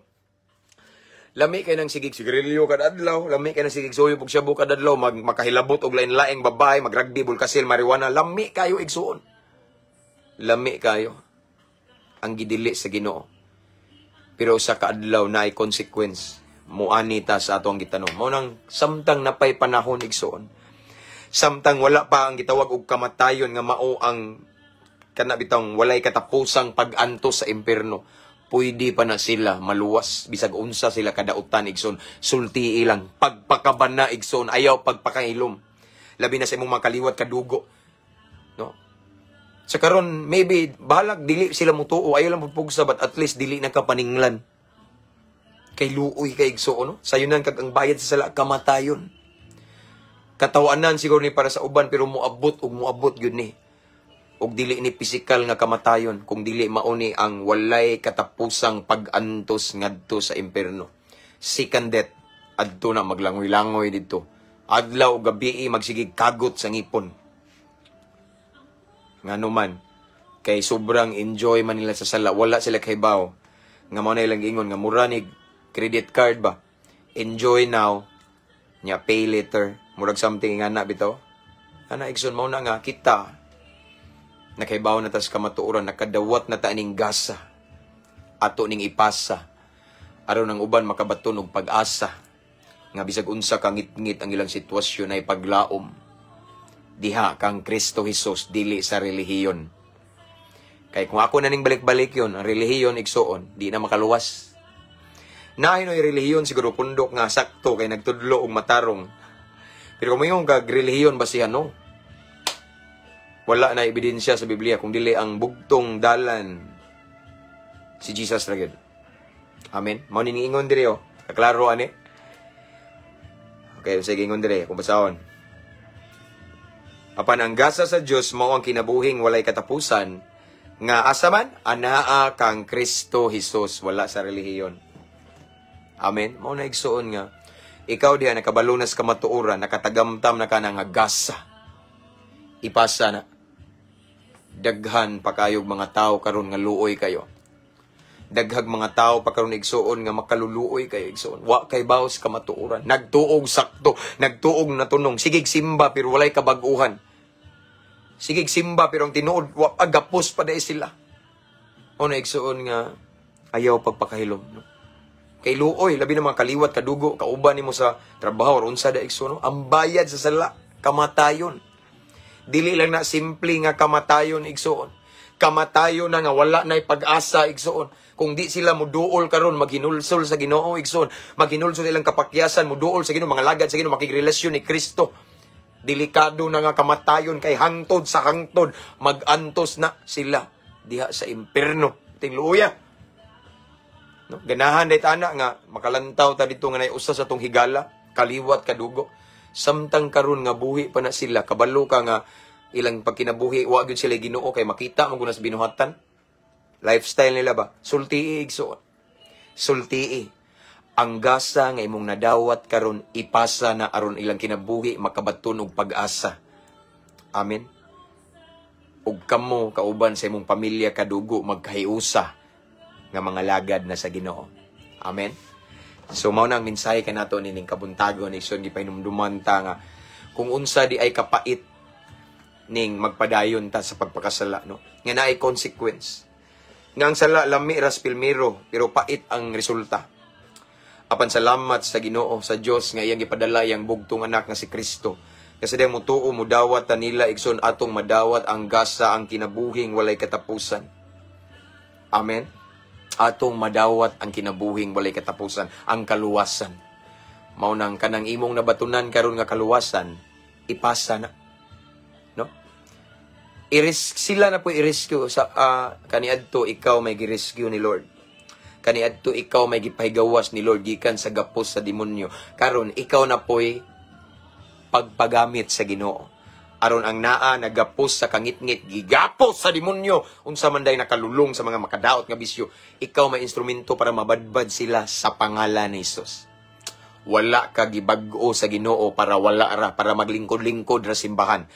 Lami kay nang sigig sigarilyo kada adlaw, lami kay nang sigig suyop og shabu kada adlaw, makahilabot og lain-laing babae, magrugby, bulkasil, marijuana, lami kayo, igsoon. Lami kayo ang gidili sa Ginoo. Pero sa kaadlaw naay consequence. Muani ta sa ato ang gitanom. Mao nang samtang napay panahon, igsoon. Samtang wala pa ang gitawag og kamatayon nga mao ang kana bitong walay katapusang pag-antos sa impierno. Pwede pa na sila maluwas bisag unsa sila kadautan, igsoon. Sulti ilang pagpakabana, igsoon, ayaw pagpakailom. Labi na sa imong mga kaliwat kadugo. No? Sa karon maybe bahalag dili sila mutuo, ayaw lang pugsa, but at least dili na ka paninglan. Kay luoy kay, igsoon, no? Sayunan kag ang bayad sa sala kamatayon. Katawanan siguro ni para sa uban, pero moabot ug moabot gyud ni. Ug dili ni pisikal nga kamatayon kung dili mao ni ang walay katapusang pag-antos ngadto sa impierno. Second death, adto na maglangoy-langoy didto. Adlaw ug gabi magsigig kagot sa ngipon. Ngano man, kay sobrang enjoy man nila sa sala, wala sila kahibaw nga mao na ilang giingon nga mura ni credit card ba. Enjoy now, Nya pay later, murag something nga na bitaw. Ana, igsoon, mao na nga kita nakaibaw na tas kamatuoran, nakadawat na ta aning gasa. Ato ning ipasa aron ang uban makabaton og pag-asa nga bisag unsa ka ngitngit ang ilang sitwasyon ay paglaom diha kang Kristo Jesus, dili sa relihiyon. Kay kung ako na ning balik-balik yon, ang relihiyon, igsuon, di na makaluwas. Naay no'y relihiyon siguro pundok nga sakto kay nagtudlo og matarong. Pero kung moingon kag relihiyon basihan, no? Wala na ebidensya sa Biblia kung dili ang bugtong dalan si Jesus ra gyud. Amen. Mao ni ingon diri oh. Kaklaro ani. Okay, sige, ingon diri kung basahon. Apan ang gasa sa Dios mao ang kinabuhing walay katapusan nga asa man anaa kang Kristo Jesus, wala sa relihiyon. Amen. Mao na, igsuon, nga ikaw diha nakabalo na sa kamatuoran, nakatagamtam na ka na nga gasa. Ipasa na. Daghan pa kayog mga tao karon nga luoy kayo. Daghag mga tao pa karon, igsuon, nga makaluluoy kayo, igsuon. Wa kay baos kamatuoran. Nagtuog sakto, nagtuog natunong, sigig simba pero walay kabag-uhan. Sigig simba pero ang tinuod wa agapos pa dai sila. O na, igsuon, nga ayaw pagpakahilom, no? Kay luoy, labi na mga kaliwat, kadugo, kauban nimo sa trabaho or unsa da, igsuon, no? Ang bayad sa sala, kamatayon. Dili lang na simple nga kamatayon, igsuon. Kamatayon na nga wala na pag-asa, igsuon. Kung di sila muduol karon, maghinulsol sa Ginoo, igsuon, maghinulsol ilang kapakyasan, muduol sa Ginoo, mga lagad sa Ginoo, makigrelasyon ni Kristo. Delikado na nga kamatayon kay hangtod sa hangtod magantos na sila diha sa impierno. Tingluoya. No? Ganahan day tana nga makalantaw ta dito nga nay usa sa tong higala, kaliwat, kadugo. Samtang karon nga buhi pa na sila, kabalo ka nga ilang pagkinabuhi wa gyud sila Ginoo kay makita mo gud sa binuhatan. Lifestyle nila ba? Sultii, igsuon. Sultii. Ang gasa nga imong nadawat karon, ipasa na aron ilang kinabuhi makabaton og pag-asa. Amen. Ug kamo kauban sa imong pamilya, kadugo, magkahiusa nga mga lagad na sa Ginoo. Amen. So mao na ang mensahe kanato nining kabuntagon ni son, gipahinumduman ta nga kung unsa di ay kapait ning magpadayon ta sa pagpakasala, no, nga naay consequence. Nga ang sala lami ras pilmiro pero pait ang resulta. Apan salamat sa Ginoo, sa Dios nga iyang gipadala iyang bugtong anak nga si Kristo. Kasi dahil mutuo, mudawat ta nila, igsoon, atong madawat ang gasa, ang kinabuhing walay katapusan. Amen. Atong madawat ang kinabuhing walay katapusan, ang kaluwasan. Mao nang kanang imong nabatunan karon nga kaluwasan, ipasa na. No? I-risk sila na po, i-rescue sa kaniadto ikaw may gi-rescue ni Lord. Kaniadto ikaw may gipahigawas ni Lord gikan sa gapos sa demonyo. Karon ikaw na po'y pagpagamit sa Ginoo. Aron ang naa nagapos sa kangitngit, gigapos sa demonyo, unsa man day nakalulong sa mga makadaot nga bisyo, ikaw may instrumento para mabadbad sila sa pangalan ni Jesus. Wala ka gibag-o sa Ginoo para wala ra, para maglingkod-lingkod ra simbahan.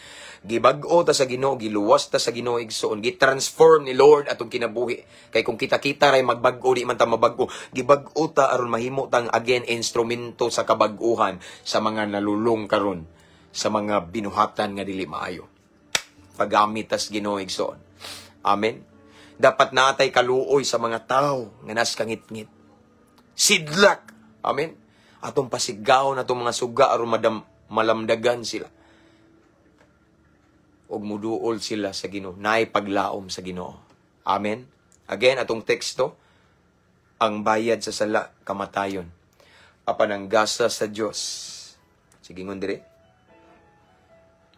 Gibag-o ta sa Ginoo, giluwas ta sa Ginoo, igsoon, gitransform ni Lord atong kinabuhi. Kay kung kita-kita ray magbag-o, di man ta mabag-o. Gibag-o ta aron mahimo tang again instrumento sa kabag-uhan sa mga nalulong karon sa mga binuhatan nga dili maayo. Paggamit tas Ginoo, igsoon. Amen. Dapat natay kaluoy sa mga tao nga nas kangitngit. Sidlak. Amen. Atong pasigaw na atong mga suga aron madam, malamdagan sila. Ug muduol sila sa Ginoo. Naay paglaom sa Ginoo. Amen. Again, atong teksto, ang bayad sa sala, kamatayon. Apan ang gasa sa Dios. Sige, ingon dire.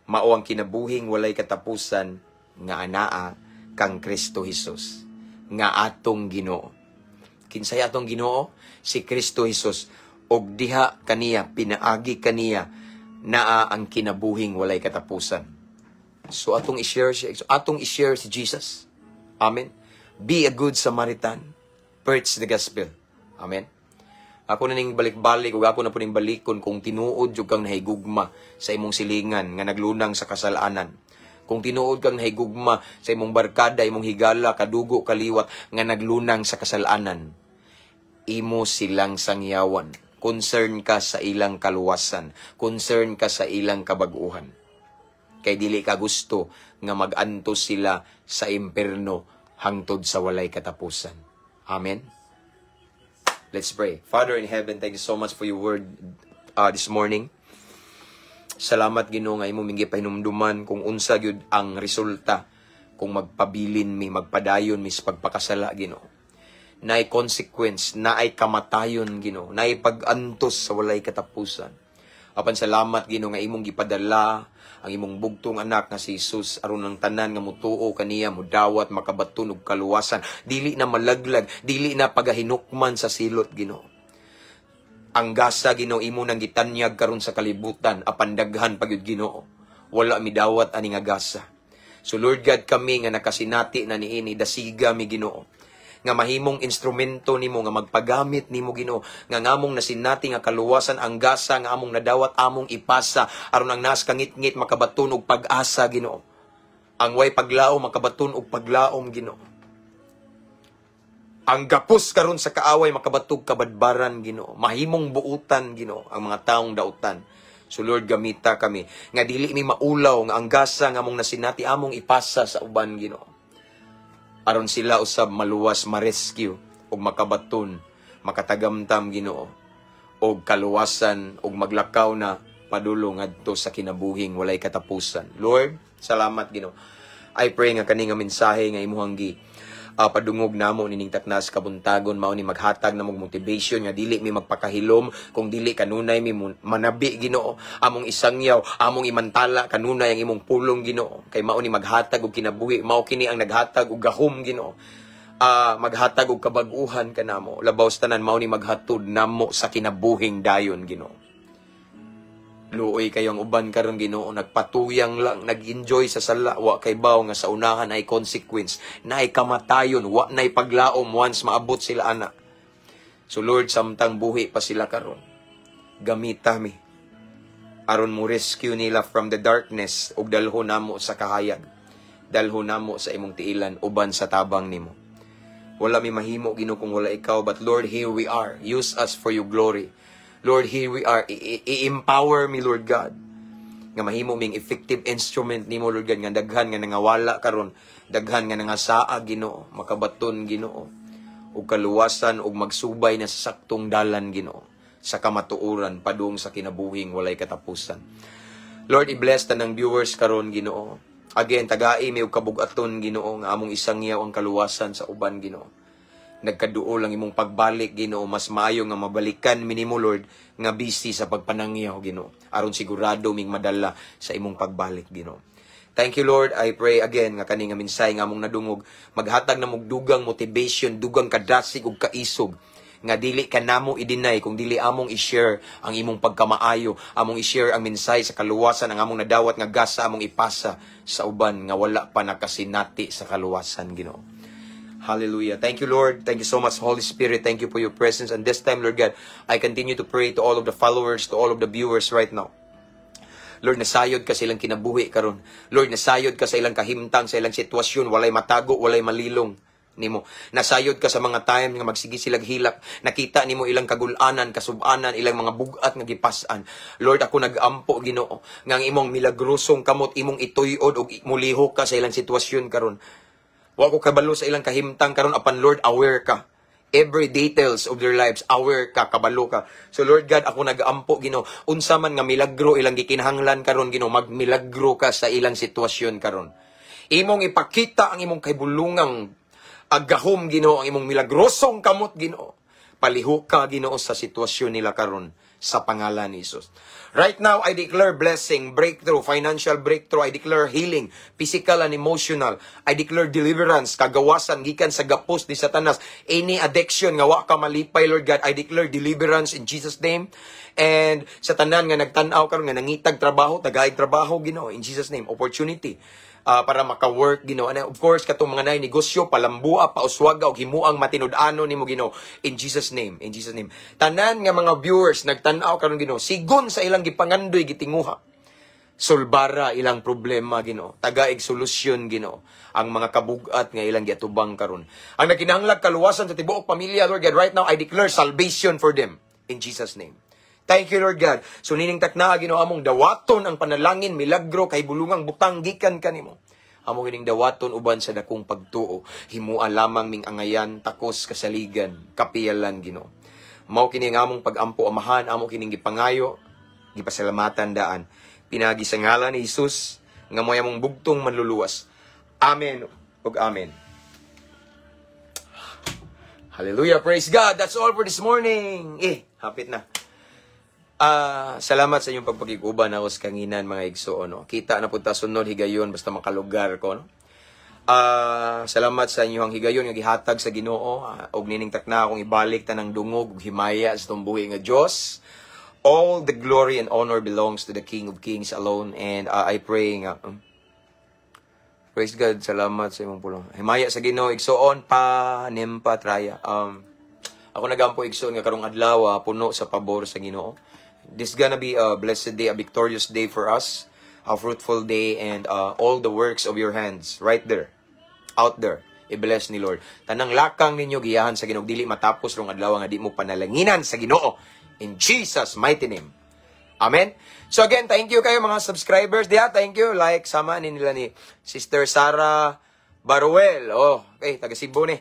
Mao ang kinabuhing walay katapusan nga anaa kang Kristo Jesus nga atong Ginoo. Kinsay atong Ginoo? Si Kristo Jesus. Og diha kaniya, pinaagi kaniya, naa ang kinabuhing walay katapusan. So atong i-share siya, so atong i-share si Jesus. Amen. Be a good Samaritan. Preach the gospel. Amen. Ako na ning balik-balik ug ako na po ning balikon, kung tinuod jud kang nahigugma sa imong silingan nga naglunang sa kasalanan. Kung tinuod kang nahigugma sa imong barkada, imong higala, kadugo, kaliwat nga naglunang sa kasalanan, imo silang sangyawan. Concern ka sa ilang kaluwasan, concern ka sa ilang kabaguhan. Kay dili ka gusto nga mag-antos sila sa imperno hangtod sa walay katapusan. Amen. Let's pray. Father in heaven, thank you so much for your word this morning. Salamat, Ginoo, nga imo ming gipahinumduman kung unsa gyud ang resulta kung magpabilin mi, magpadayon mi sa pagpakasala, Ginoo. Naay consequence, naay kamatayon, Ginoo, naay pag-antos sa walay katapusan. Apan salamat, Ginoo, nga imong gipadala ang imong bugtong anak nga si Jesus aron ang tanan nga mutuo kaniya mudawat, makabaton og kaluwasan, dili na malaglag, dili na pagahinukman sa silot, Ginoo. Ang gasa, Ginoo, imo nang gitanyag karon sa kalibutan, apan daghan pa gyud, Ginoo, wala midawat ani nga gasa. So Lord God, kami nga nakasinati na niini, dasiga mi, Ginoo, nga mahimong instrumento nimo, nga magpagamit nimo, Ginoo, nga ngamong nasinati nga kaluwasan, ang gasa nga among nadawat, among ipasa aron ang nas kangitngit makabaton og pag-asa, Ginoo, ang way paglaom makabaton og paglaom, Ginoo, ang gapos karon sa kaaway makabatog kabadbaran, Ginoo, mahimong buutan, Ginoo, ang mga taong dautan. So Lord, gamita kami nga dili mi maulaw nga ang gasa nga among nasinati among ipasa sa uban, Ginoo, aron sila usab maluwas, ma-rescue ug makabaton, makatagamtam, Ginoo, og kaluwasan ug maglakaw na padulong ngadto sa kinabuhing walay katapusan. Lord, salamat, Ginoo. I pray nga kani nga mensahe nga imuhang gi padungog namo nining taknas kabuntagon mao ni maghatag namog motivation nga dili mi magpakahilom kung dili kanunay mi manabi, Ginoo, among isangyaw, among imantala kanunay ang imong pulong, Ginoo, kay mao ni maghatag og kinabuhi, mao kini ang naghatag og gahom, Ginoo, maghatag og kabag-uhan kanamo. Labaw sa tanan, mao ni maghatod namo sa kinabuhing dayon, Ginoo. Luoy kayo ang uban karon, Ginoo, nagpatuyang lang, nag-enjoy sa sala, wa kaybaw nga sa unahan ay consequence, naay kamatayon, wa nay paglaom once maabot sila ana. So Lord, samtang buhi pa sila karon, gamita mi aron mo rescue nila from the darkness ug dalho namo sa kahayag. Dalho namo sa imong tiilan uban sa tabang nimo. Wala mi mahimo, Ginoo, kung wala ikaw, but Lord, here we are. Use us for your glory. Lord, here we are. I-empower me, Lord God, nga mahimo ming effective instrument nimo, Lord God, nga daghan nga nangawala karon, daghan nga nangasaa, Ginoo, makabaton, Ginoo, ug kaluwasan ug magsubay na sa saktong dalan, Ginoo, sa kamatuoran padung sa kinabuhing walay katapusan. Lord, i-bless tanang viewers karon, Ginoo. Again, tagai mi og kabug-aton, Ginoo, nga among isangyaw ang kaluwasan sa uban, Ginoo. Nagkaduol ang imong pagbalik, Ginoo, mas maayo nga mabalikan mi nimo, Lord, nga busy sa pagpanangyaw, Ginoo, aron sigurado ming madala sa imong pagbalik, Ginoo. Thank you, Lord. I pray again nga kani nga mensahe nga among nadungog maghatag namog dugang motivation, dugang kadasig ug kaisog nga dili ka namo i-deny kung dili among i-share ang imong pagkamaayo, among i-share ang mensahe sa kaluwasan, ang among nadawat nga gasa among ipasa sa uban nga wala pa nakasinati sa kaluwasan, Ginoo. Hallelujah. Thank you, Lord. Thank you so much, Holy Spirit. Thank you for your presence. And this time, Lord God, I continue to pray to all of the followers, to all of the viewers right now. Lord, nasayod ka sa ilang kinabuhi karon. Lord, nasayod ka sa ilang kahimtang, sa ilang sitwasyon, walay matago, walay malilong nimo. Nasayod ka sa mga time nga magsige silag hilak. Nakita nimo ilang kagulanan, kasubanan, ilang mga bugat nga gipas-an. Lord, ako nag-ampo, Ginoo, nga ang imong milagrosong kamot imong ituyod ug mulihok ka sa ilang sitwasyon karon. Wa ko kabalo sa ilang kahimtang karon, apan Lord, aware ka. Every details of their lives, aware ka, kabalo ka. So Lord God, ako nag-ampo, Ginoo, unsa man nga milagro ilang gikinahanglan karon, Ginoo, magmilagro ka sa ilang sitwasyon karon. Imong ipakita ang imong kahibulungang agahom, Ginoo, ang imong milagrosong kamot, Ginoo. Palihok ka, Ginoo, sa sitwasyon nila karon sa pangalan ni Jesus. Right now, I declare blessing, breakthrough, financial breakthrough. I declare healing, physical and emotional. I declare deliverance, kagawasan gikan sa gapos ni Satanas. Any addiction nga wa ka malipay, Lord God, I declare deliverance in Jesus' name. And sa tanan nga nagtan-aw karon nga nangitag trabaho, tagaig trabaho, Ginoo, in Jesus' name, opportunity para maka-work, Ginoo. And of course, katong mga nay negosyo, palambua, pauswaga og himuang matinud-anon nimo, Ginoo, in Jesus' name, in Jesus' name. Tanan nga mga viewers nagtan-aw karon, Ginoo, sigon sa ilang gipangandoy, gitinguha, sulbara ilang problema, Ginoo. Tagaig solusyon, Ginoo, ang mga kabugat nga ilang giatubang karon. Ang nagkinahanglag kaluwasan sa tibuok pamilya, Lord God, right now I declare salvation for them. In Jesus' name. Thank you, Lord God. So nining takna, Ginoo, among dawaton ang panalangin, milagro kay bulungang butang gikan kanimo. Amo kining dawaton uban sa dakong pagtuo. Himua lamang ming angayan, takos kasaligan, kapiyalan, Ginoo. Mao kini ang among pagampo, Amahan, amo kining gipangayo, gipasalamatan daan. Pinagi sa ngalan ni Jesus nga mo'y among bugtong manluluwas. Amen ug amen. Hallelujah, praise God. That's all for this morning. Eh, hapit na. Ah, salamat sa inyong pagpakig-uban ako sa kanginan, mga igsoon, no. Kita na punta sunod higayon basta makalugar ko, no. Ah, salamat sa inyong higayon nga gihatag sa Ginoo og nining takna akong ibalik tanang dungog ug himaya sa tumbuhi nga Dios. All the glory and honor belongs to the King of Kings alone and I pray nga praise God, salamat sa imong pulong. Himaya sa Ginoo, igsoon pa nimpa traya. Ako nagampo, igsoon, nga karong adlaw puno sa pabor sa Ginoo. This gonna be a blessed day, a victorious day for us, a fruitful day, and all the works of your hands right there, out there. I-bless ni Lord. Tanang lakang ninyo giyahan sa Ginoo, dili matapos rong adlaw nga di mo panalanginan sa Ginoo. In Jesus' mighty name. Amen. So again, thank you kayo mga subscribers diha. Thank you. Like sama ni nila ni Sister Sarah Baruel. Oh, okay, taga Cebu ni.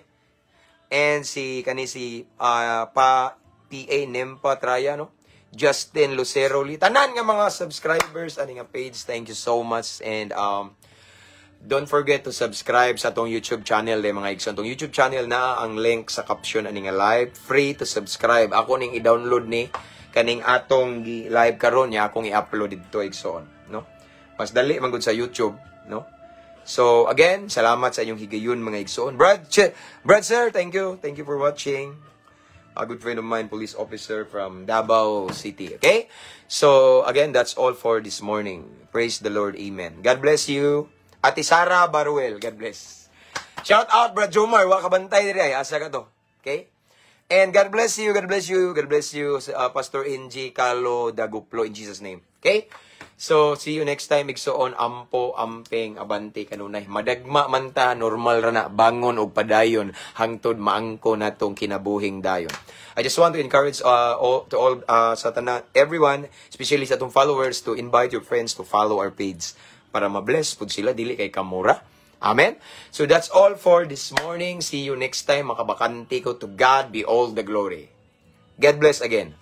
And si kani si pa PA Nempa Traya, no? Justin Lucero Lee. Tanan nga mga subscribers ani nga page. Thank you so much and don't forget to subscribe sa atong YouTube channel eh, mga igsoon. Atong YouTube channel na ang link sa caption ani nga live. Free to subscribe. Ako ning i-download ni kaning atong live karon niya akong i-upload didto, igsoon, no? Mas dali man gud sa YouTube, no? So again, salamat sa inyong higayon, mga igsoon. Brad sir, thank you. Thank you for watching. A good friend of mine, police officer from Davao City. Okay? So, again, that's all for this morning. Praise the Lord. Amen. God bless you. Ate Sara Baruel, God bless. Shout out, Brad Jomar. Wa kabantay diri ay. Asa ka to? Okay? And God bless you, God bless you, God bless you, Pastor NG Carlo Daguplo, in Jesus' name. Okay? So, see you next time. Igsoon, ampo, amping, abante, kanunay. Madagma man ta, normal ra na, bangon og padayon, hangtod maangko natong kinabuhing dayon. I just want to encourage all, to all, sa tanan, everyone, especially sa atong followers, to invite your friends to follow our page para ma-bless pud sila, dili kay kamura. Amen? So that's all for this morning. See you next time. Makabakante ko. To God be all the glory. God bless again.